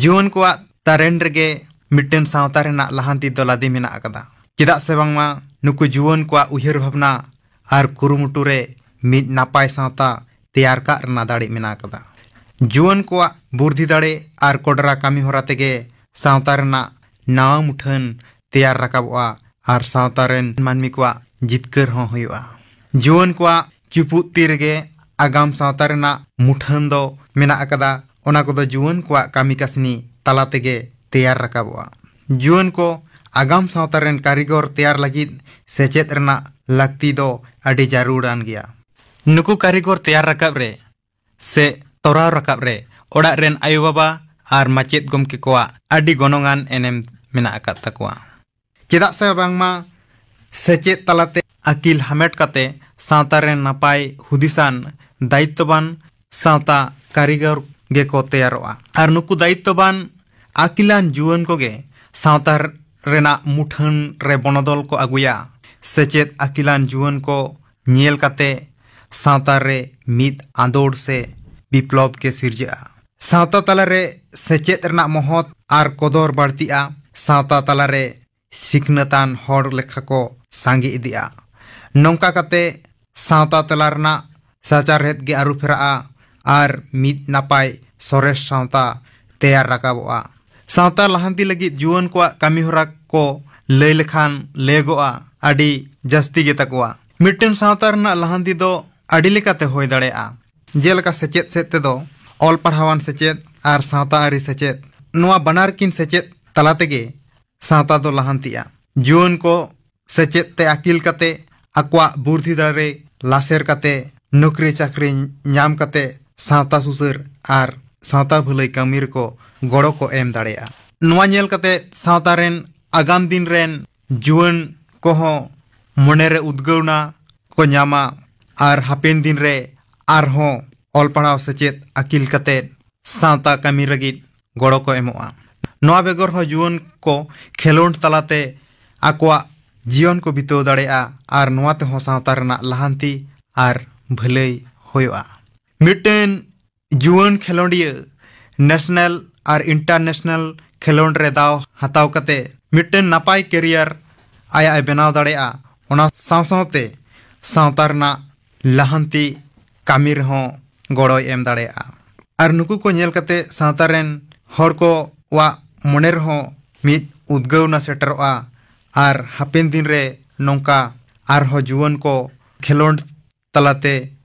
ᱡᱩᱣᱟᱹᱱ ᱠᱚᱣᱟᱜ ᱛᱟᱨᱮᱱ ᱨᱮᱜᱮ ᱢᱤᱫᱴᱮᱱ ᱥᱟᱶᱛᱟ ᱨᱮᱱᱟᱜ ᱞᱟᱦᱟᱱᱛᱤ ᱫᱚ ᱞᱟᱫᱮ ᱢᱮᱱᱟᱜ ᱟᱠᱟᱫᱟ᱾ ᱪᱮᱫᱟᱜ ᱥᱮ ᱵᱟᱝᱢᱟ ᱱᱩᱠᱩ ᱡᱩᱣᱟᱹᱱ ᱠᱚᱣᱟᱜ ᱩᱭᱦᱟᱹᱨ ᱵᱷᱟᱵᱽᱱᱟ ᱟᱨ ᱠᱩᱨᱩᱢᱩᱴᱩ ᱨᱮ ᱢᱤᱫ ᱱᱟᱯᱟᱭ ᱥᱟᱶᱛᱟ ᱛᱮᱭᱟᱨ ᱠᱟᱜ ᱨᱮᱱᱟᱜ ᱫᱟᱲᱮ ᱢᱮᱱᱟᱜ ᱟᱠᱟᱫᱟ᱾ ᱡᱩᱣᱟᱹᱱ ᱠᱚᱣᱟᱜ ᱵᱩᱨᱫᱷᱤ ᱫᱟᱲᱮ ᱟᱨ ᱠᱚᱰᱨᱟ ᱠᱟᱹᱢᱤ ᱦᱚᱨᱟ ᱛᱮᱜᱮ ᱥᱟᱶᱛᱟ ᱨᱮᱱᱟᱜ ᱱᱟᱣᱟ ᱢᱩᱴᱷᱟᱹᱱ ᱛᱮᱭᱟᱨ ᱨᱟᱠᱟᱵᱚᱜᱼᱟ ᱟᱨ ᱥᱟᱶᱛᱟ ᱨᱮᱱ ᱢᱟᱹᱱᱢᱤ ᱠᱚᱣᱟᱜ ᱡᱤᱛᱠᱟᱹᱨ ᱦᱚᱸ ᱦᱩᱭᱩᱜᱼᱟ᱾ ᱡᱩᱣᱟᱹᱱ ᱠᱚᱣᱟᱜ ᱪᱩᱯᱩᱫ ᱛᱤ ᱨᱮᱜᱮ ᱟᱜᱟᱢ ᱥᱟᱶᱛᱟ ᱨᱮᱱᱟᱜ ᱢᱩᱴᱷᱟᱹᱱ ᱫᱚ ᱢᱮᱱᱟᱜ ᱟᱠᱟᱫᱟ᱾ ᱚᱱᱟ ᱠᱚᱫᱚ ᱡᱩᱣᱟᱹᱱ ᱠᱚᱣᱟᱜ ᱠᱟᱹᱢᱤ ᱠᱟᱹᱥᱱᱤ ᱛᱟᱞᱟ ᱛᱮᱜᱮ ᱛᱮᱭᱟᱨ ᱨᱟᱠᱟᱵᱚᱜᱼᱟ᱾ ᱡᱩᱣᱟᱹᱱ ᱠᱚ ᱟᱜᱟᱢ ᱥᱟᱶᱛᱟ ᱨᱮᱱ ᱠᱟᱹᱨᱤᱜᱚᱨ ᱛᱮᱭᱟᱨ ᱞᱟᱹᱜᱤᱫ ᱥᱮᱪᱮᱫ ᱨᱮᱱᱟᱜ ᱞᱟᱹᱠᱛᱤ ᱫᱚ ᱟᱹᱰᱤ ᱡᱟᱹᱨᱩᱲᱟᱱ ᱜᱮᱭᱟ᱾ ᱱᱩᱠᱩ ᱠᱟᱹᱨᱤᱜᱚᱨ ᱛᱮᱭᱟᱨ ᱨᱟᱠᱟᱵ ᱨᱮ ᱥᱮ ᱛᱚᱨᱟᱣ ᱨᱟᱠᱟᱵ ᱨᱮ ᱚᱲᱟᱜ ᱨᱮᱱ ᱟᱭᱳ-ᱵᱟᱵᱟ ᱟᱨ ᱢᱟᱪᱮᱫ ᱜᱚᱢᱠᱮ ᱠᱚᱣᱟᱜ ᱟᱹᱰᱤ ᱜᱚᱱᱚᱝᱟᱱ ᱮᱱᱮᱢ ᱢᱮᱱᱟᱜ ᱟᱠᱟᱫ ᱛᱟᱠᱚᱣᱟ᱾ ᱪᱮᱫᱟᱜ ᱥᱮ ᱵᱟᱝᱢᱟ ᱥᱮᱪᱮᱫ ᱛᱟᱞᱟᱛᱮ ᱟᱹᱠᱤᱞ ᱦᱟᱢᱮᱴ ᱠᱟᱛᱮ ᱥᱟᱶᱛᱟ ᱨᱮᱱ ᱱᱟᱯᱟᱭ ᱦᱩᱫᱤᱥᱟᱱ ᱫᱟᱭᱤᱛᱛᱚᱵᱟᱱ ᱥᱟᱶᱛᱟ ᱠᱟᱹᱨᱤᱜᱚᱨ ᱜᱮᱠᱚ ᱛᱮᱭᱟᱨᱚᱜᱼᱟ᱾ ᱟᱨ ᱱᱩᱠᱩ ᱫᱟᱭᱤᱛᱛᱚᱵᱟᱱ ᱟᱹᱠᱤᱞᱟᱱ ᱡᱩᱣᱟᱹᱱ ᱠᱚᱜᱮ ᱥᱟᱶᱛᱟ ᱨᱮᱱᱟᱜ ᱢᱩᱴᱷᱟᱹᱱ ᱨᱮ ᱵᱚᱱᱚᱫᱚᱞ ᱠᱚ ᱟᱹᱜᱩᱭᱟ᱾ ᱥᱮᱪᱮᱫ ᱟᱹᱠᱤᱞᱟᱱ ᱡᱩᱣᱟᱹᱱ ᱠᱚ ᱧᱮᱞ ᱠᱟᱛᱮ ᱥᱟᱶᱛᱟ ᱨᱮ ᱢᱤᱫ ᱟᱸᱫᱳᱲ ᱥᱮ ᱵᱤᱯᱞᱚᱵ ᱜᱮ ᱥᱤᱨᱡᱟᱹᱜᱼᱟ᱾ ᱥᱟᱶᱛᱟ ᱛᱟᱞᱟᱨᱮ ᱥᱮᱪᱮᱫ ᱨᱮᱱᱟᱜ ᱢᱚᱦᱚᱛ ᱟᱨ ᱠᱚᱫᱚᱨ ᱵᱟᱹᱲᱛᱤᱜᱼᱟ᱾ ᱥᱟᱶᱛᱟ ᱛᱟᱞᱟᱨᱮ ᱥᱤᱠᱷᱱᱟᱹᱛᱟᱱ ᱦᱚᱲ ᱞᱮᱠᱷᱟ ᱠᱚ ᱥᱟᱸᱜᱮ ᱤᱫᱤᱜᱼᱟ᱾ ᱱᱚᱝᱠᱟ ᱠᱟᱛᱮ ᱥᱟᱶᱛᱟ ᱛᱟᱞᱟ ᱨᱮᱱᱟᱜ ᱥᱟᱪᱟᱨᱦᱮᱫ ᱜᱮ ᱟᱹᱨᱩ ᱯᱷᱮᱨᱟᱜᱼᱟ ᱟᱨ ᱢᱤᱫ ᱱᱟᱯᱟᱭ ᱥᱚᱨᱮᱥ ᱥᱟᱶᱛᱟ ᱛᱮᱭᱟᱨ ᱨᱟᱠᱟᱵᱚᱜᱼᱟ᱾ ᱥᱟᱶᱛᱟ ᱞᱟᱦᱟᱱᱛᱤ ᱞᱟᱹᱜᱤᱫ ᱡᱩᱣᱟᱹᱱ ᱠᱚᱣᱟᱜ ᱠᱟᱹᱢᱤ ᱦᱚᱨᱟ ᱠᱚ ᱞᱟᱹᱭ ᱞᱮᱠᱷᱟᱱ ᱞᱟᱹᱭᱟᱹᱜᱚᱜᱼᱟ ᱟᱹᱰᱤ ᱡᱟᱹᱥᱛᱤ ᱜᱮ ᱛᱟᱠᱚᱣᱟ᱾ ᱢᱤᱫᱴᱮᱱ ᱥᱟᱶᱛᱟ ᱨᱮᱱᱟᱜ ᱞᱟᱦᱟᱱᱛᱤ ᱫᱚ ᱟᱹᱰᱤ ᱞᱮᱠᱟᱛᱮ ᱦᱩᱭ ᱫᱟᱲᱮᱭᱟᱜᱼᱟ᱾ ᱡᱮᱞᱮᱠᱟ ᱥᱮᱪᱮᱫ ᱥᱮᱫ ᱛᱮᱫᱚ ᱚᱞ ᱯᱟᱲᱦᱟᱣᱟᱱ ᱥᱮᱪᱮᱫ ᱟᱨ ᱥᱟᱶᱛᱟ ᱟᱹᱨᱤ ᱥᱮᱪᱮᱫ, ᱱᱚᱣᱟ ᱵᱟᱱᱟᱨ ᱠᱤᱱ ᱥᱮᱪᱮᱫ ᱛᱟᱞᱟ ᱛᱮᱜᱮ ᱥᱟᱶᱛᱟ ᱫᱚ ᱞᱟᱦᱟᱱᱛᱤᱜᱼᱟ᱾ ᱡᱩᱣᱟᱹᱱ ᱠᱚ ᱥᱮᱪᱮᱫ ᱛᱮ ᱟᱹᱠᱤᱞ ᱠᱟᱛᱮ ᱟᱠᱚᱣᱟᱜ ᱵᱩᱨᱫᱷᱤ ᱫᱟᱲᱮ ᱞᱟᱥᱮᱨ ᱠᱟᱛᱮ ᱱᱚᱠᱨᱤ ᱪᱟᱹᱠᱨᱤ ᱧᱟᱢ ᱠᱟᱛᱮ ᱥᱟᱶᱛᱟ ᱥᱩᱥᱟᱹᱨ ᱟᱨ ᱥᱟᱶᱛᱟ ᱵᱷᱟᱹᱞᱟᱹᱭ ᱠᱟᱹᱢᱤ ᱨᱮᱠᱚ ᱜᱚᱲᱚ ᱠᱚ ᱮᱢ ᱫᱟᱲᱮᱭᱟᱜᱼᱟ᱾ ᱱᱚᱣᱟ ᱧᱮᱞ ᱠᱟᱛᱮ ᱥᱟᱶᱛᱟ ᱨᱮᱱ ᱟᱜᱟᱢ ᱫᱤᱱ ᱨᱮᱱ ᱡᱩᱣᱟᱹᱱ ᱠᱚᱦᱚᱸ ᱢᱚᱱᱮᱨᱮ ᱩᱫᱽᱜᱟᱹᱣᱱᱟ ᱠᱚ ᱧᱟᱢᱟ ᱟᱨ ᱦᱟᱯᱮᱱ ᱫᱤᱱ ᱨᱮ ᱟᱨᱦᱚᱸ ᱚᱞ ᱯᱟᱲᱦᱟᱣ ᱥᱮᱪᱮᱫ ᱟᱹᱠᱤᱞ ᱠᱟᱛᱮ ᱥᱟᱶᱛᱟ ᱠᱟᱹᱢᱤ ᱞᱟᱹᱜᱤᱫ ᱜᱚᱲᱚ ᱠᱚ ᱮᱢᱚᱜᱼᱟ᱾ ᱱᱚᱣᱟ ᱵᱮᱜᱚᱨ ᱦᱚᱸ ᱡᱩᱣᱟᱹᱱ ᱠᱚ ᱠᱷᱮᱞᱳᱰ ᱛᱟᱞᱟᱛᱮ ᱟᱠᱚᱣᱟᱜ ᱡᱤᱭᱚᱱ ᱠᱚ ᱵᱤᱛᱟᱹᱣ ᱫᱟᱲᱮᱭᱟᱜᱼᱟ ᱟᱨ ᱱᱚᱣᱟ ᱛᱮᱦᱚᱸ ᱥᱟᱶᱛᱟ ᱨᱮᱱᱟᱜ ᱞᱟᱦᱟᱱᱛᱤ ᱟᱨ ᱵᱷᱟᱹᱞᱟᱹᱭ ᱦᱩᱭᱩᱜᱼᱟ᱾ ᱢᱤᱫᱴᱮᱱ ᱡᱩᱣᱟᱹᱱ ᱠᱷᱮᱞᱳᱰᱤᱭᱟᱹ ᱱᱮᱥᱱᱟᱞ ᱟᱨ ᱤᱱᱴᱟᱨᱱᱮᱥᱱᱟᱞ ᱠᱷᱮᱞᱳᱰ ᱨᱮ ᱫᱟᱣ ᱦᱟᱛᱟᱣ ᱠᱟᱛᱮ ᱢᱤᱫᱴᱮᱱ ᱱᱟᱯᱟᱭ ᱠᱮᱨᱤᱭᱟᱨ ᱟᱭᱟᱜ ᱮ ᱵᱮᱱᱟᱣ ᱫᱟᱲᱮᱭᱟᱜᱼᱟ᱾ ᱚᱱᱟ ᱥᱟᱶ ᱥᱟᱶᱛᱮ ᱥᱟᱶᱛᱟ ᱨᱮᱱᱟᱜ ᱞᱟᱦᱟᱱᱛᱤ ᱠᱟᱹᱢᱤ ᱨᱮᱦᱚᱸ ᱜᱚᱲᱚᱭ ᱮᱢ ᱫᱟᱲᱮᱭᱟᱜᱼᱟ᱾ ᱟᱨ ᱱᱩᱠᱩ ᱠᱚ ᱧᱮᱞ ᱠᱟᱛᱮ ᱥᱟᱶᱛᱟ ᱨᱮᱱ ᱦᱚᱲ ᱠᱚᱣᱟᱜ ᱢᱚᱱᱮ ᱨᱮᱦᱚᱸ ᱢᱤᱫ ᱩᱫᱽᱜᱟᱹᱣᱱᱟ ᱥᱮᱴᱮᱨᱚᱜᱼᱟ᱾ ᱟᱨ ᱦᱟᱯᱮᱱ ᱫᱤᱱ ᱨᱮ ᱱᱚᱝᱠᱟ ᱟᱨᱦᱚᱸ ᱡᱩᱣᱟᱹᱱ ᱠᱚ ᱠᱷᱮᱞᱳᱰ ᱛᱟᱞᱟᱛᱮ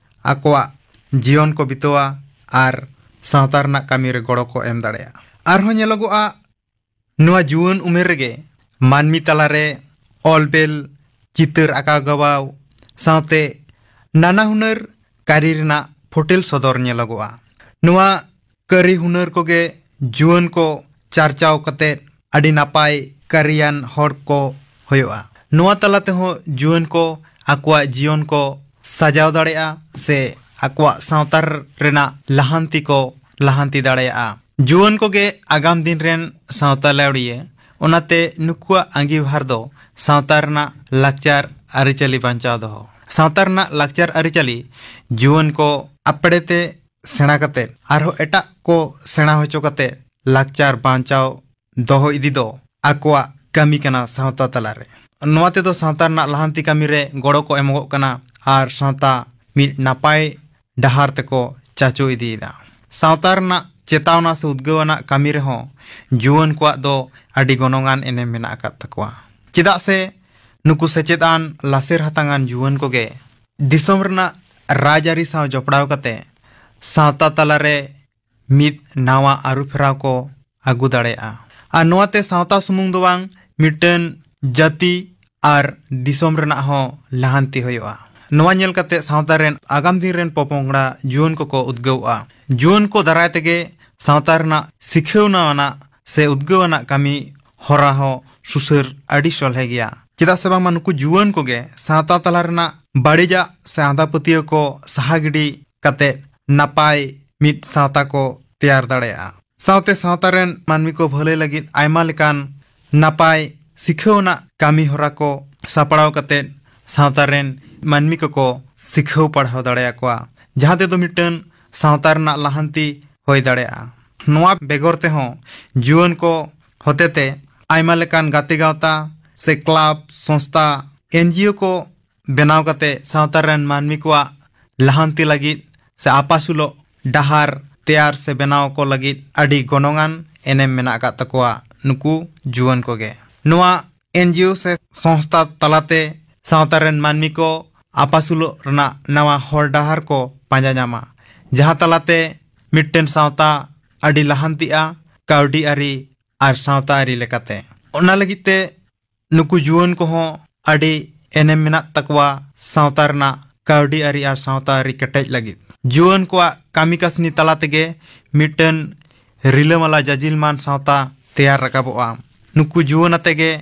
ᱟᱠᱚᱣᱟᱜ ᱡᱤᱭᱚᱱ ᱠᱚ ᱵᱤᱛᱟᱹᱣᱟ ᱟᱨ ᱥᱟᱶᱛᱟ ᱨᱮᱱᱟᱜ ᱠᱟᱹᱢᱤ ᱨᱮ ᱜᱚᱲᱚ ᱠᱚ ᱮᱢ ᱫᱟᱲᱮᱭᱟᱜᱼᱟ᱾ ᱟᱨᱦᱚᱸ ᱧᱮᱞᱚᱜᱚᱜᱼᱟ, ᱱᱚᱣᱟ ᱡᱩᱣᱟᱹᱱ ᱩᱢᱮᱨ ᱨᱮᱜᱮ ᱢᱟᱹᱱᱢᱤ ᱛᱟᱞᱟᱨᱮ ᱚᱞ ᱵᱮᱞ, ᱪᱤᱛᱟᱹᱨ ᱟᱸᱠᱟᱣ ᱜᱟᱵᱟᱣ ᱥᱟᱶᱛᱮ ᱱᱟᱱᱟ ᱦᱩᱱᱟᱹᱨ ᱠᱟᱹᱨᱤ ᱨᱮᱱᱟᱜ ᱯᱷᱚᱴᱮᱞ ᱥᱚᱫᱚᱨ ᱧᱮᱞᱚᱜᱚᱜᱼᱟ᱾ ᱱᱚᱣᱟ ᱠᱟᱹᱨᱤ ᱦᱩᱱᱟᱹᱨ ᱠᱚᱜᱮ ᱡᱩᱣᱟᱹᱱ ᱠᱚ ᱪᱟᱨᱪᱟᱣ ᱠᱟᱛᱮ ᱟᱹᱰᱤ ᱱᱟᱯᱟᱭ ᱠᱟᱹᱨᱤᱭᱟᱱ ᱦᱚᱲ ᱠᱚ ᱦᱩᱭᱩᱜᱼᱟ᱾ ᱱᱚᱣᱟ ᱛᱟᱞᱟ ᱛᱮᱦᱚᱸ ᱡᱩᱣᱟᱹᱱ ᱠᱚ ᱟᱠᱚᱣᱟᱜ ᱡᱤᱭᱚᱱ ᱠᱚ ᱥᱟᱡᱟᱣ ᱫᱟᱲᱮᱭᱟᱜᱼᱟ ᱥᱮ ᱟᱠᱚᱣᱟᱜ ᱥᱟᱶᱛᱟ ᱨᱮᱱᱟᱜ ᱞᱟᱦᱟᱱᱛᱤ ᱠᱚ ᱞᱟᱦᱟᱱᱛᱤ ᱫᱟᱲᱮᱭᱟᱜᱼᱟ᱾ ᱡᱩᱣᱟᱹᱱ ᱠᱚᱜᱮ ᱟᱜᱟᱢ ᱫᱤᱱ ᱨᱮᱱ ᱥᱟᱶᱛᱟ ᱞᱟᱹᱣᱲᱤᱭᱟᱹ, ᱚᱱᱟᱛᱮ ᱱᱩᱠᱩᱣᱟᱜ ᱟᱸᱜᱤᱵᱷᱟᱨ ᱫᱚ ᱥᱟᱶᱛᱟ ᱨᱮᱱᱟᱜ ᱞᱟᱠᱪᱟᱨ ᱟᱹᱨᱤᱪᱟᱹᱞᱤ ᱵᱟᱧᱪᱟᱣ ᱫᱚᱦᱚ᱾ ᱥᱟᱶᱛᱟ ᱨᱮᱱᱟᱜ ᱞᱟᱠᱪᱟᱨ ᱟᱹᱨᱤᱪᱟᱹᱞᱤ ᱡᱩᱣᱟᱹᱱ ᱠᱚ ᱟᱯᱲᱮ ᱛᱮ ᱥᱮᱬᱟ ᱠᱟᱛᱮ ᱟᱨᱦᱚᱸ ᱮᱴᱟᱜ ᱠᱚ ᱥᱮᱬᱟ ᱦᱚᱪᱚ ᱠᱟᱛᱮ ᱞᱟᱠᱪᱟᱨ ᱵᱟᱧᱪᱟᱣ ᱫᱚᱦᱚ ᱤᱫᱤ ᱫᱚ ᱟᱠᱚᱣᱟᱜ ᱠᱟᱹᱢᱤ ᱠᱟᱱᱟ ᱥᱟᱶᱛᱟ ᱛᱟᱞᱟᱨᱮ᱾ ᱱᱚᱣᱟ ᱛᱮᱫᱚ ᱥᱟᱶᱛᱟ ᱨᱮᱱᱟᱜ ᱞᱟᱦᱟᱱᱛᱤ ᱠᱟᱹᱢᱤ ᱨᱮ ᱜᱚᱲᱚ ᱠᱚ ᱮᱢᱚᱜᱚᱜ ᱠᱟᱱᱟ ᱟᱨ ᱥᱟᱶᱛᱟ ᱢᱤᱫ ᱱᱟᱯᱟᱭ ᱰᱟᱦᱟᱨ ᱛᱮᱠᱚ ᱪᱟᱪᱳ ᱤᱫᱤᱭᱮᱫᱟ᱾ ᱥᱟᱶᱛᱟ ᱨᱮᱱᱟᱜ ᱪᱮᱛᱟᱣᱱᱟ ᱥᱮ ᱩᱫᱽᱜᱟᱹᱣ ᱟᱱᱟᱜ ᱠᱟᱹᱢᱤ ᱨᱮᱦᱚᱸ ᱡᱩᱣᱟᱹᱱ ᱠᱚᱣᱟᱜ ᱫᱚ ᱟᱹᱰᱤ ᱜᱚᱱᱚᱝᱟᱱ ᱮᱱᱮᱢ ᱢᱮᱱᱟᱜ ᱟᱠᱟᱫ ᱛᱟᱠᱚᱣᱟ᱾ ᱪᱮᱫᱟᱜ ᱥᱮ ᱱᱩᱠᱩ ᱥᱮᱪᱮᱫ ᱟᱱ ᱞᱟᱥᱮᱨ ᱦᱟᱛᱟᱝ ᱟᱱ ᱡᱩᱣᱟᱹᱱ ᱠᱚᱜᱮ ᱫᱤᱥᱚᱢ ᱨᱮᱱᱟᱜ ᱨᱟᱡᱽᱟᱹᱨᱤ ᱥᱟᱶ ᱡᱚᱯᱲᱟᱣ ᱠᱟᱛᱮ ᱥᱟᱶᱛᱟ ᱛᱟᱞᱟᱨᱮ ᱢᱤᱫ ᱱᱟᱣᱟ ᱟᱹᱨᱩᱯᱷᱮᱨᱟᱣ ᱠᱚ ᱟᱹᱜᱩ ᱫᱟᱲᱮᱭᱟᱜᱼᱟ᱾ ᱟᱨ ᱱᱚᱣᱟᱛᱮ ᱥᱟᱶᱛᱟ ᱥᱩᱢᱩᱝ ᱫᱚ ᱵᱟᱝ, ᱢᱤᱫᱴᱟᱝ ᱡᱟᱹᱛᱤ ᱟᱨ ᱫᱤᱥᱚᱢ ᱨᱮᱱᱟᱜ ᱦᱚᱸ ᱞᱟᱦᱟᱱᱛᱤ ᱦᱩᱭᱩᱜᱼᱟ᱾ ᱱᱚᱣᱟ ᱧᱮᱞ ᱠᱟᱛᱮ ᱥᱟᱶᱛᱟ ᱨᱮᱱ ᱟᱜᱟᱢ ᱫᱤᱱ ᱨᱮᱱ ᱯᱚᱯᱚᱝᱲᱟ ᱡᱩᱣᱟᱹᱱ ᱠᱚᱠᱚ ᱩᱫᱽᱜᱟᱹᱣᱚᱜᱼᱟ᱾ ᱡᱩᱣᱟᱹᱱ ᱠᱚ ᱫᱟᱨᱟᱭ ᱛᱮᱜᱮ ᱥᱟᱶᱛᱟ ᱨᱮᱱᱟᱜ ᱥᱤᱠᱷᱟᱹᱣᱱᱟ ᱟᱱᱟᱜ ᱥᱮ ᱩᱫᱽᱜᱟᱹᱣ ᱟᱱᱟᱜ ᱠᱟᱹᱢᱤ ᱦᱚᱨᱟ ᱦᱚᱸ ᱥᱩᱥᱟᱹᱨ ᱟᱹᱰᱤ ᱥᱚᱞᱦᱮ ᱜᱮᱭᱟ᱾ ᱪᱮᱫᱟᱜ ᱥᱮ ᱵᱟᱝᱢᱟ ᱱᱩᱠᱩ ᱡᱩᱣᱟᱹᱱ ᱠᱚᱜᱮ ᱥᱟᱶᱛᱟ ᱛᱟᱞᱟ ᱨᱮᱱᱟᱜ ᱵᱟᱹᱲᱤᱡᱟᱜ ᱥᱮ ᱟᱸᱫᱷᱟ ᱯᱟᱹᱛᱭᱟᱹᱣ ᱠᱚ ᱥᱟᱦᱟ ᱜᱤᱰᱤ ᱠᱟᱛᱮ ᱱᱟᱯᱟᱭ ᱢᱤᱫ ᱥᱟᱶᱛᱟ ᱠᱚ ᱛᱮᱭᱟᱨ ᱫᱟᱲᱮᱭᱟᱜᱼᱟ᱾ ᱥᱟᱶᱛᱮ ᱥᱟᱶᱛᱟ ᱨᱮᱱ ᱢᱟᱹᱱᱢᱤ ᱠᱚ ᱵᱷᱟᱹᱞᱟᱹᱭ ᱞᱟᱹᱜᱤᱫ ᱟᱭᱢᱟ ᱞᱮᱠᱟᱱ ᱱᱟᱯᱟᱭ ᱥᱤᱠᱷᱟᱹᱣ ᱟᱱᱟᱜ ᱠᱟᱹᱢᱤ ᱦᱚᱨᱟ ᱠᱚ ᱥᱟᱯᱲᱟᱣ ᱠᱟᱛᱮ ᱥᱟᱶᱛᱟ ᱨᱮᱱ ᱢᱟᱹᱱᱢᱤ ᱠᱚᱠᱚ ᱥᱤᱠᱷᱟᱹᱣ ᱯᱟᱲᱦᱟᱣ ᱫᱟᱲᱮᱭᱟᱠᱚᱣᱟ, ᱡᱟᱦᱟᱸ ᱛᱮᱫᱚ ᱢᱤᱫᱴᱟᱝ ᱥᱟᱶᱛᱟ ᱨᱮᱱᱟᱜ ᱞᱟᱦᱟᱱᱛᱤ ᱦᱩᱭ ᱫᱟᱲᱮᱭᱟᱜᱼᱟ᱾ ᱱᱚᱣᱟ ᱵᱮᱜᱚᱨ ᱛᱮᱦᱚᱸ ᱡᱩᱣᱟᱹᱱ ᱠᱚ ᱦᱚᱛᱮᱛᱮ ᱟᱭᱢᱟ ᱞᱮᱠᱟᱱ ᱜᱟᱛᱮ ᱜᱟᱶᱛᱟ ᱥᱮ ᱠᱞᱟᱵᱽ, ᱥᱚᱝᱥᱛᱷᱟ, ᱮᱱᱡᱤᱳ ᱠᱚ ᱵᱮᱱᱟᱣ ᱠᱟᱛᱮ ᱥᱟᱶᱛᱟ ᱨᱮᱱ ᱢᱟᱹᱱᱢᱤ ᱠᱚᱣᱟᱜ ᱞᱟᱦᱟᱱᱛᱤ ᱞᱟᱹᱜᱤᱫ ᱥᱮ ᱟᱯᱟᱥᱩᱞᱚᱜ ᱰᱟᱦᱟᱨ ᱛᱮᱭᱟᱨ ᱥᱮ ᱵᱮᱱᱟᱣ ᱠᱚ ᱞᱟᱹᱜᱤᱫ ᱟᱹᱰᱤ ᱜᱚᱱᱚᱝᱟᱱ ᱮᱱᱮᱢ ᱢᱮᱱᱟᱜ ᱟᱠᱟᱫ ᱛᱟᱠᱚᱣᱟ ᱱᱩᱠᱩ ᱡᱩᱣᱟᱹᱱ ᱠᱚᱜᱮ᱾ ᱱᱚᱣᱟ ᱮᱱᱡᱤᱳ ᱥᱮ ᱥᱚᱝᱥᱛᱷᱟ ᱛᱟᱞᱟᱛᱮ ᱥᱟᱶᱛᱟ ᱨᱮᱱ ᱢᱟᱹᱱᱢᱤ ᱠᱚ ᱟᱯᱟᱥᱩᱞᱚᱜ ᱨᱮᱱᱟᱜ ᱱᱟᱣᱟ ᱦᱚᱨ ᱰᱟᱦᱟᱨ ᱠᱚ ᱯᱟᱸᱡᱟ ᱧᱟᱢᱟ, ᱡᱟᱦᱟᱸ ᱛᱟᱞᱟᱛᱮ ᱢᱤᱫᱴᱮᱱ ᱥᱟᱶᱛᱟ ᱟᱹᱰᱤ ᱞᱟᱦᱟᱱᱛᱤᱜᱼᱟ, ᱠᱟᱹᱣᱰᱤ ᱟᱹᱨᱤ ᱟᱨ ᱥᱟᱶᱛᱟ ᱟᱹᱨᱤ ᱞᱮᱠᱟᱛᱮ᱾ ᱚᱱᱟ ᱞᱟᱹᱜᱤᱫ ᱛᱮ ᱱᱩᱠᱩ ᱡᱩᱣᱟᱹᱱ ᱠᱚᱦᱚᱸ ᱟᱹᱰᱤ ᱮᱱᱮᱢ ᱢᱮᱱᱟᱜ ᱛᱟᱠᱚᱣᱟ ᱥᱟᱶᱛᱟ ᱨᱮᱱᱟᱜ ᱠᱟᱹᱣᱰᱤ ᱟᱹᱨᱤ ᱟᱨ ᱥᱟᱶᱛᱟ ᱟᱹᱨᱤ ᱠᱮᱴᱮᱡ ᱞᱟᱹᱜᱤᱫ᱾ ᱡᱩᱣᱟᱹᱱ ᱠᱚᱣᱟᱜ ᱠᱟᱹᱢᱤ ᱠᱟᱹᱥᱱᱤ ᱛᱟᱞᱟ ᱛᱮᱜᱮ ᱢᱤᱫᱴᱟᱹᱱ ᱨᱤᱞᱟᱹᱢᱟᱞᱟ ᱡᱟᱡᱤᱞᱢᱟᱱ ᱥᱟᱶᱛᱟ ᱛᱮᱭᱟᱨ ᱨᱟᱠᱟᱵᱚᱜᱼᱟ᱾ ᱱᱩᱠᱩ ᱡᱩᱣᱟᱹᱱ ᱟᱛᱮ ᱜᱮ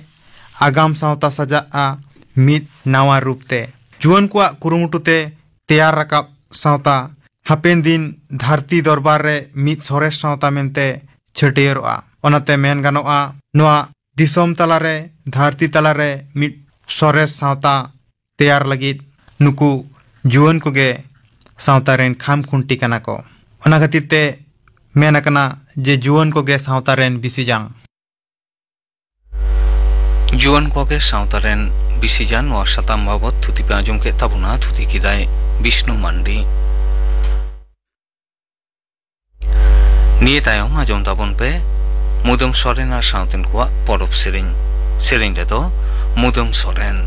ᱟᱜᱟᱢ ᱥᱟᱶᱛᱟ ᱥᱟᱡᱟᱜᱼᱟ ᱢᱤᱫ ᱱᱟᱣᱟ ᱨᱩᱯ ᱛᱮ᱾ ᱡᱩᱣᱟᱹᱱ ᱠᱚᱣᱟᱜ ᱠᱩᱨᱩᱢᱩᱴᱩ ᱛᱮ ᱛᱮᱭᱟᱨ ᱨᱟᱠᱟᱵ ᱥᱟᱶᱛᱟ ᱦᱟᱯᱮᱱ ᱫᱤᱱ ᱫᱷᱟᱹᱨᱛᱤ ᱫᱚᱨᱵᱟᱨ ᱨᱮ ᱢᱤᱫ ᱥᱚᱨᱮᱥ ᱥᱟᱶᱛᱟ ᱢᱮᱱᱛᱮ ᱪᱷᱟᱹᱴᱭᱟᱹᱨᱚᱜᱼᱟ᱾ ᱚᱱᱟᱛᱮ ᱢᱮᱱ ᱜᱟᱱᱚᱜᱼᱟ, ᱱᱚᱣᱟ ᱫᱤᱥᱚᱢ ᱛᱟᱞᱟᱨᱮ, ᱫᱷᱟᱹᱨᱛᱤ ᱛᱟᱞᱟᱨᱮ ᱢᱤᱫ ᱥᱚᱨᱮᱥ ᱥᱟᱶᱛᱟ ᱛᱮᱭᱟᱨ ᱞᱟᱹᱜᱤᱫ ᱱᱩᱠᱩ ᱡᱩᱣᱟᱹᱱ ᱠᱚᱜᱮ ᱥᱟᱶᱛᱟ ᱨᱮᱱ ᱠᱷᱟᱢ ᱠᱷᱩᱱᱴᱤ ᱠᱟᱱᱟ ᱠᱚ᱾ ᱚᱱᱟ ᱠᱷᱟᱹᱛᱤᱨ ᱛᱮ ᱢᱮᱱ ᱟᱠᱟᱱᱟ ᱡᱮ ᱡᱩᱣᱟᱹᱱ ᱠᱚᱜᱮ ᱥᱟᱶᱛᱟ ᱨᱮᱱ ᱵᱤᱥᱤ ᱡᱟᱝ᱾ ᱡᱩᱣᱟᱹᱱ ᱠᱚᱜᱮ ᱥᱟᱶᱛᱟ ᱨᱮᱱ ᱵᱤᱥᱤ ᱡᱟᱝ, ᱱᱚᱣᱟ ᱥᱟᱛᱟᱢ ᱵᱟᱵᱚᱛ ᱛᱷᱩᱛᱤ ᱯᱮ ᱟᱸᱡᱚᱢ ᱠᱮᱫ ᱛᱟᱵᱚᱱᱟ᱾ ᱛᱷᱩᱛᱤ ᱠᱮᱫᱟᱭ ᱵᱤᱥᱱᱩ ᱢᱟᱱᱰᱤ᱾ ᱱᱤᱭᱟᱹ ᱛᱟᱭᱚᱢ ᱟᱸᱡᱚᱢ ᱛᱟᱵᱚᱱ ᱯᱮ ᱢᱩᱫᱟᱹᱢ ᱥᱚᱨᱮᱱ ᱟᱨ ᱥᱟᱶᱛᱮᱱ ᱠᱚᱣᱟᱜ ᱯᱚᱨᱚᱵᱽ ᱥᱮᱨᱮᱧ᱾ ᱥᱮᱨᱮᱧ ᱨᱮᱫᱚ ᱢᱩᱫᱟᱹᱢ ᱥᱚᱨᱮᱱ᱾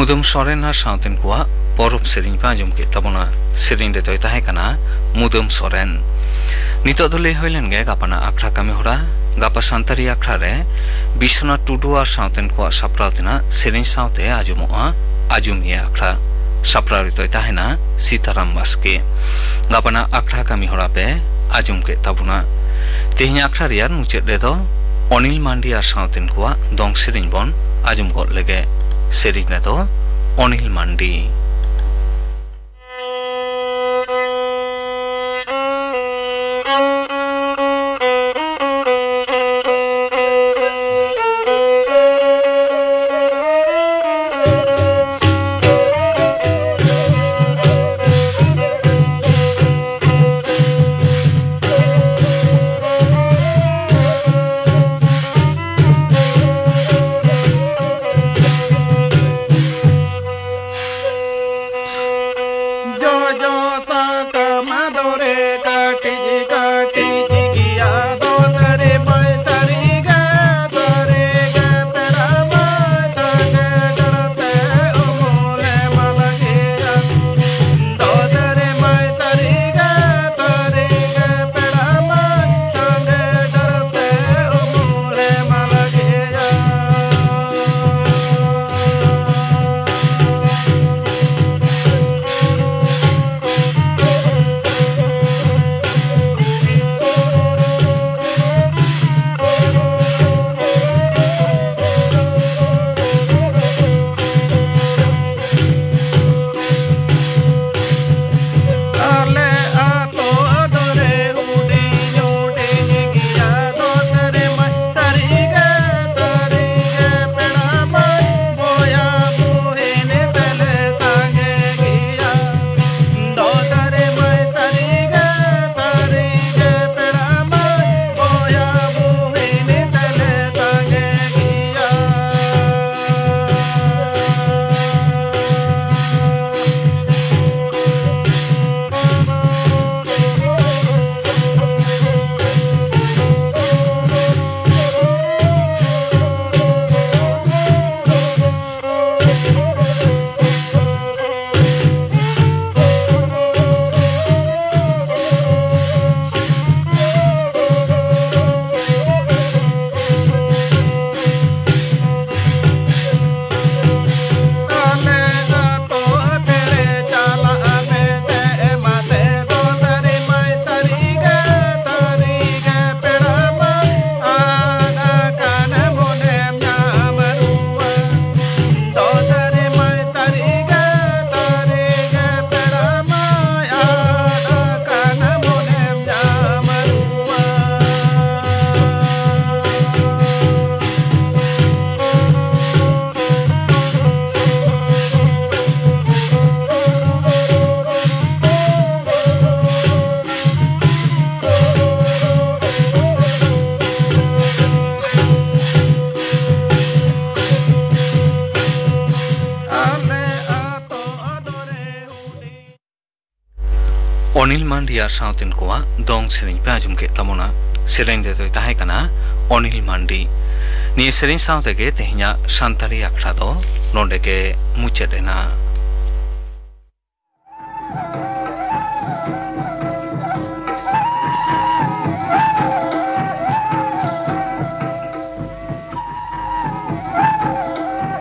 ᱢᱩᱫᱟᱹᱢ ᱥᱚᱨᱮᱱ ᱟᱨ ᱥᱟᱶᱛᱮᱱ ᱠᱚᱣᱟᱜ ᱯᱚᱨᱚᱵᱽ ᱥᱮᱨᱮᱧ ᱯᱮ ᱟᱸᱡᱚᱢ ᱠᱮᱫ ᱛᱟᱵᱚᱱᱟ᱾ ᱥᱮᱨᱮᱧ ᱨᱮᱫᱚᱭ ᱛᱟᱦᱮᱸ ᱠᱟᱱᱟ ᱢᱩᱫᱟᱹᱢ ᱥᱚᱨᱮᱱ᱾ ᱱᱤᱛᱚᱜ ᱫᱚ ᱞᱟᱹᱭ ᱦᱩᱭ ᱞᱮᱱ ᱜᱮ ᱜᱟᱯᱟᱱᱟᱜ ᱟᱠᱷᱲᱟ ᱠᱟᱹᱢᱤ ᱦᱚᱨᱟ᱾ ᱜᱟᱯᱟ ᱥᱟᱱᱛᱟᱲᱤ ᱟᱠᱷᱲᱟ ᱨᱮ ᱵᱤᱥᱥᱚᱱᱟᱛᱷ ᱴᱩᱰᱩ ᱟᱨ ᱥᱟᱶᱛᱮᱱ ᱠᱚᱣᱟᱜ ᱥᱟᱯᱲᱟᱣ ᱛᱮᱱᱟᱜ ᱥᱮᱨᱮᱧ ᱥᱟᱶᱛᱮ ᱟᱸᱡᱚᱢᱚᱜᱼᱟ ᱟᱸᱡᱚᱢᱤᱭᱟᱹ ᱟᱠᱷᱲᱟ᱾ ᱥᱟᱯᱲᱟᱣ ᱨᱮᱫᱚᱭ ᱛᱟᱦᱮᱱᱟ ᱥᱤᱛᱟᱨᱟᱢ ᱵᱟᱥᱠᱮ᱾ ᱜᱟᱯᱟᱱᱟᱜ ᱟᱠᱷᱲᱟ ᱠᱟᱹᱢᱤ ᱦᱚᱨᱟ ᱯᱮ ᱟᱸᱡᱚᱢ ᱠᱮᱫ ᱛᱟᱵᱚᱱᱟ᱾ ᱛᱮᱦᱮᱧ ᱟᱠᱷᱲᱟ ᱨᱮᱭᱟᱜ ᱢᱩᱪᱟᱹᱫ ᱨᱮᱫᱚ ᱚᱱᱤᱞ ᱢᱟᱱᱰᱤ ᱟᱨ ᱥᱟᱶᱛᱮᱱ ᱠᱚᱣᱟᱜ ᱫᱚᱝ ᱥᱮᱨᱮᱧ ᱵᱚᱱ ᱟᱸᱡᱚᱢ ᱜᱚᱫ ᱞᱮᱜᱮ᱾ ᱥᱮᱨᱮᱧ ᱨᱮᱫᱚ ᱚᱱᱤᱞ ᱢᱟᱱᱰᱤ᱾ ᱚᱱᱤᱞ ᱢᱟᱱᱰᱤ ᱟᱨ ᱥᱟᱶᱛᱮᱱ ᱠᱚᱣᱟᱜ ᱫᱚᱝ ᱥᱮᱨᱮᱧ ᱯᱮ ᱟᱸᱡᱚᱢ ᱠᱮᱫ ᱛᱟᱵᱚᱱᱟ᱾ ᱥᱮᱨᱮᱧ ᱨᱮᱫᱚᱭ ᱛᱟᱦᱮᱸ ᱠᱟᱱᱟ ᱚᱱᱤᱞ ᱢᱟᱱᱰᱤ᱾ ᱱᱤᱭᱟᱹ ᱥᱮᱨᱮᱧ ᱥᱟᱶ ᱛᱮᱜᱮ ᱛᱮᱦᱮᱧᱟᱜ ᱥᱟᱱᱛᱟᱲᱤ ᱟᱠᱷᱲᱟ ᱫᱚ ᱱᱚᱰᱮ ᱜᱮ ᱢᱩᱪᱟᱹᱫ ᱮᱱᱟ᱾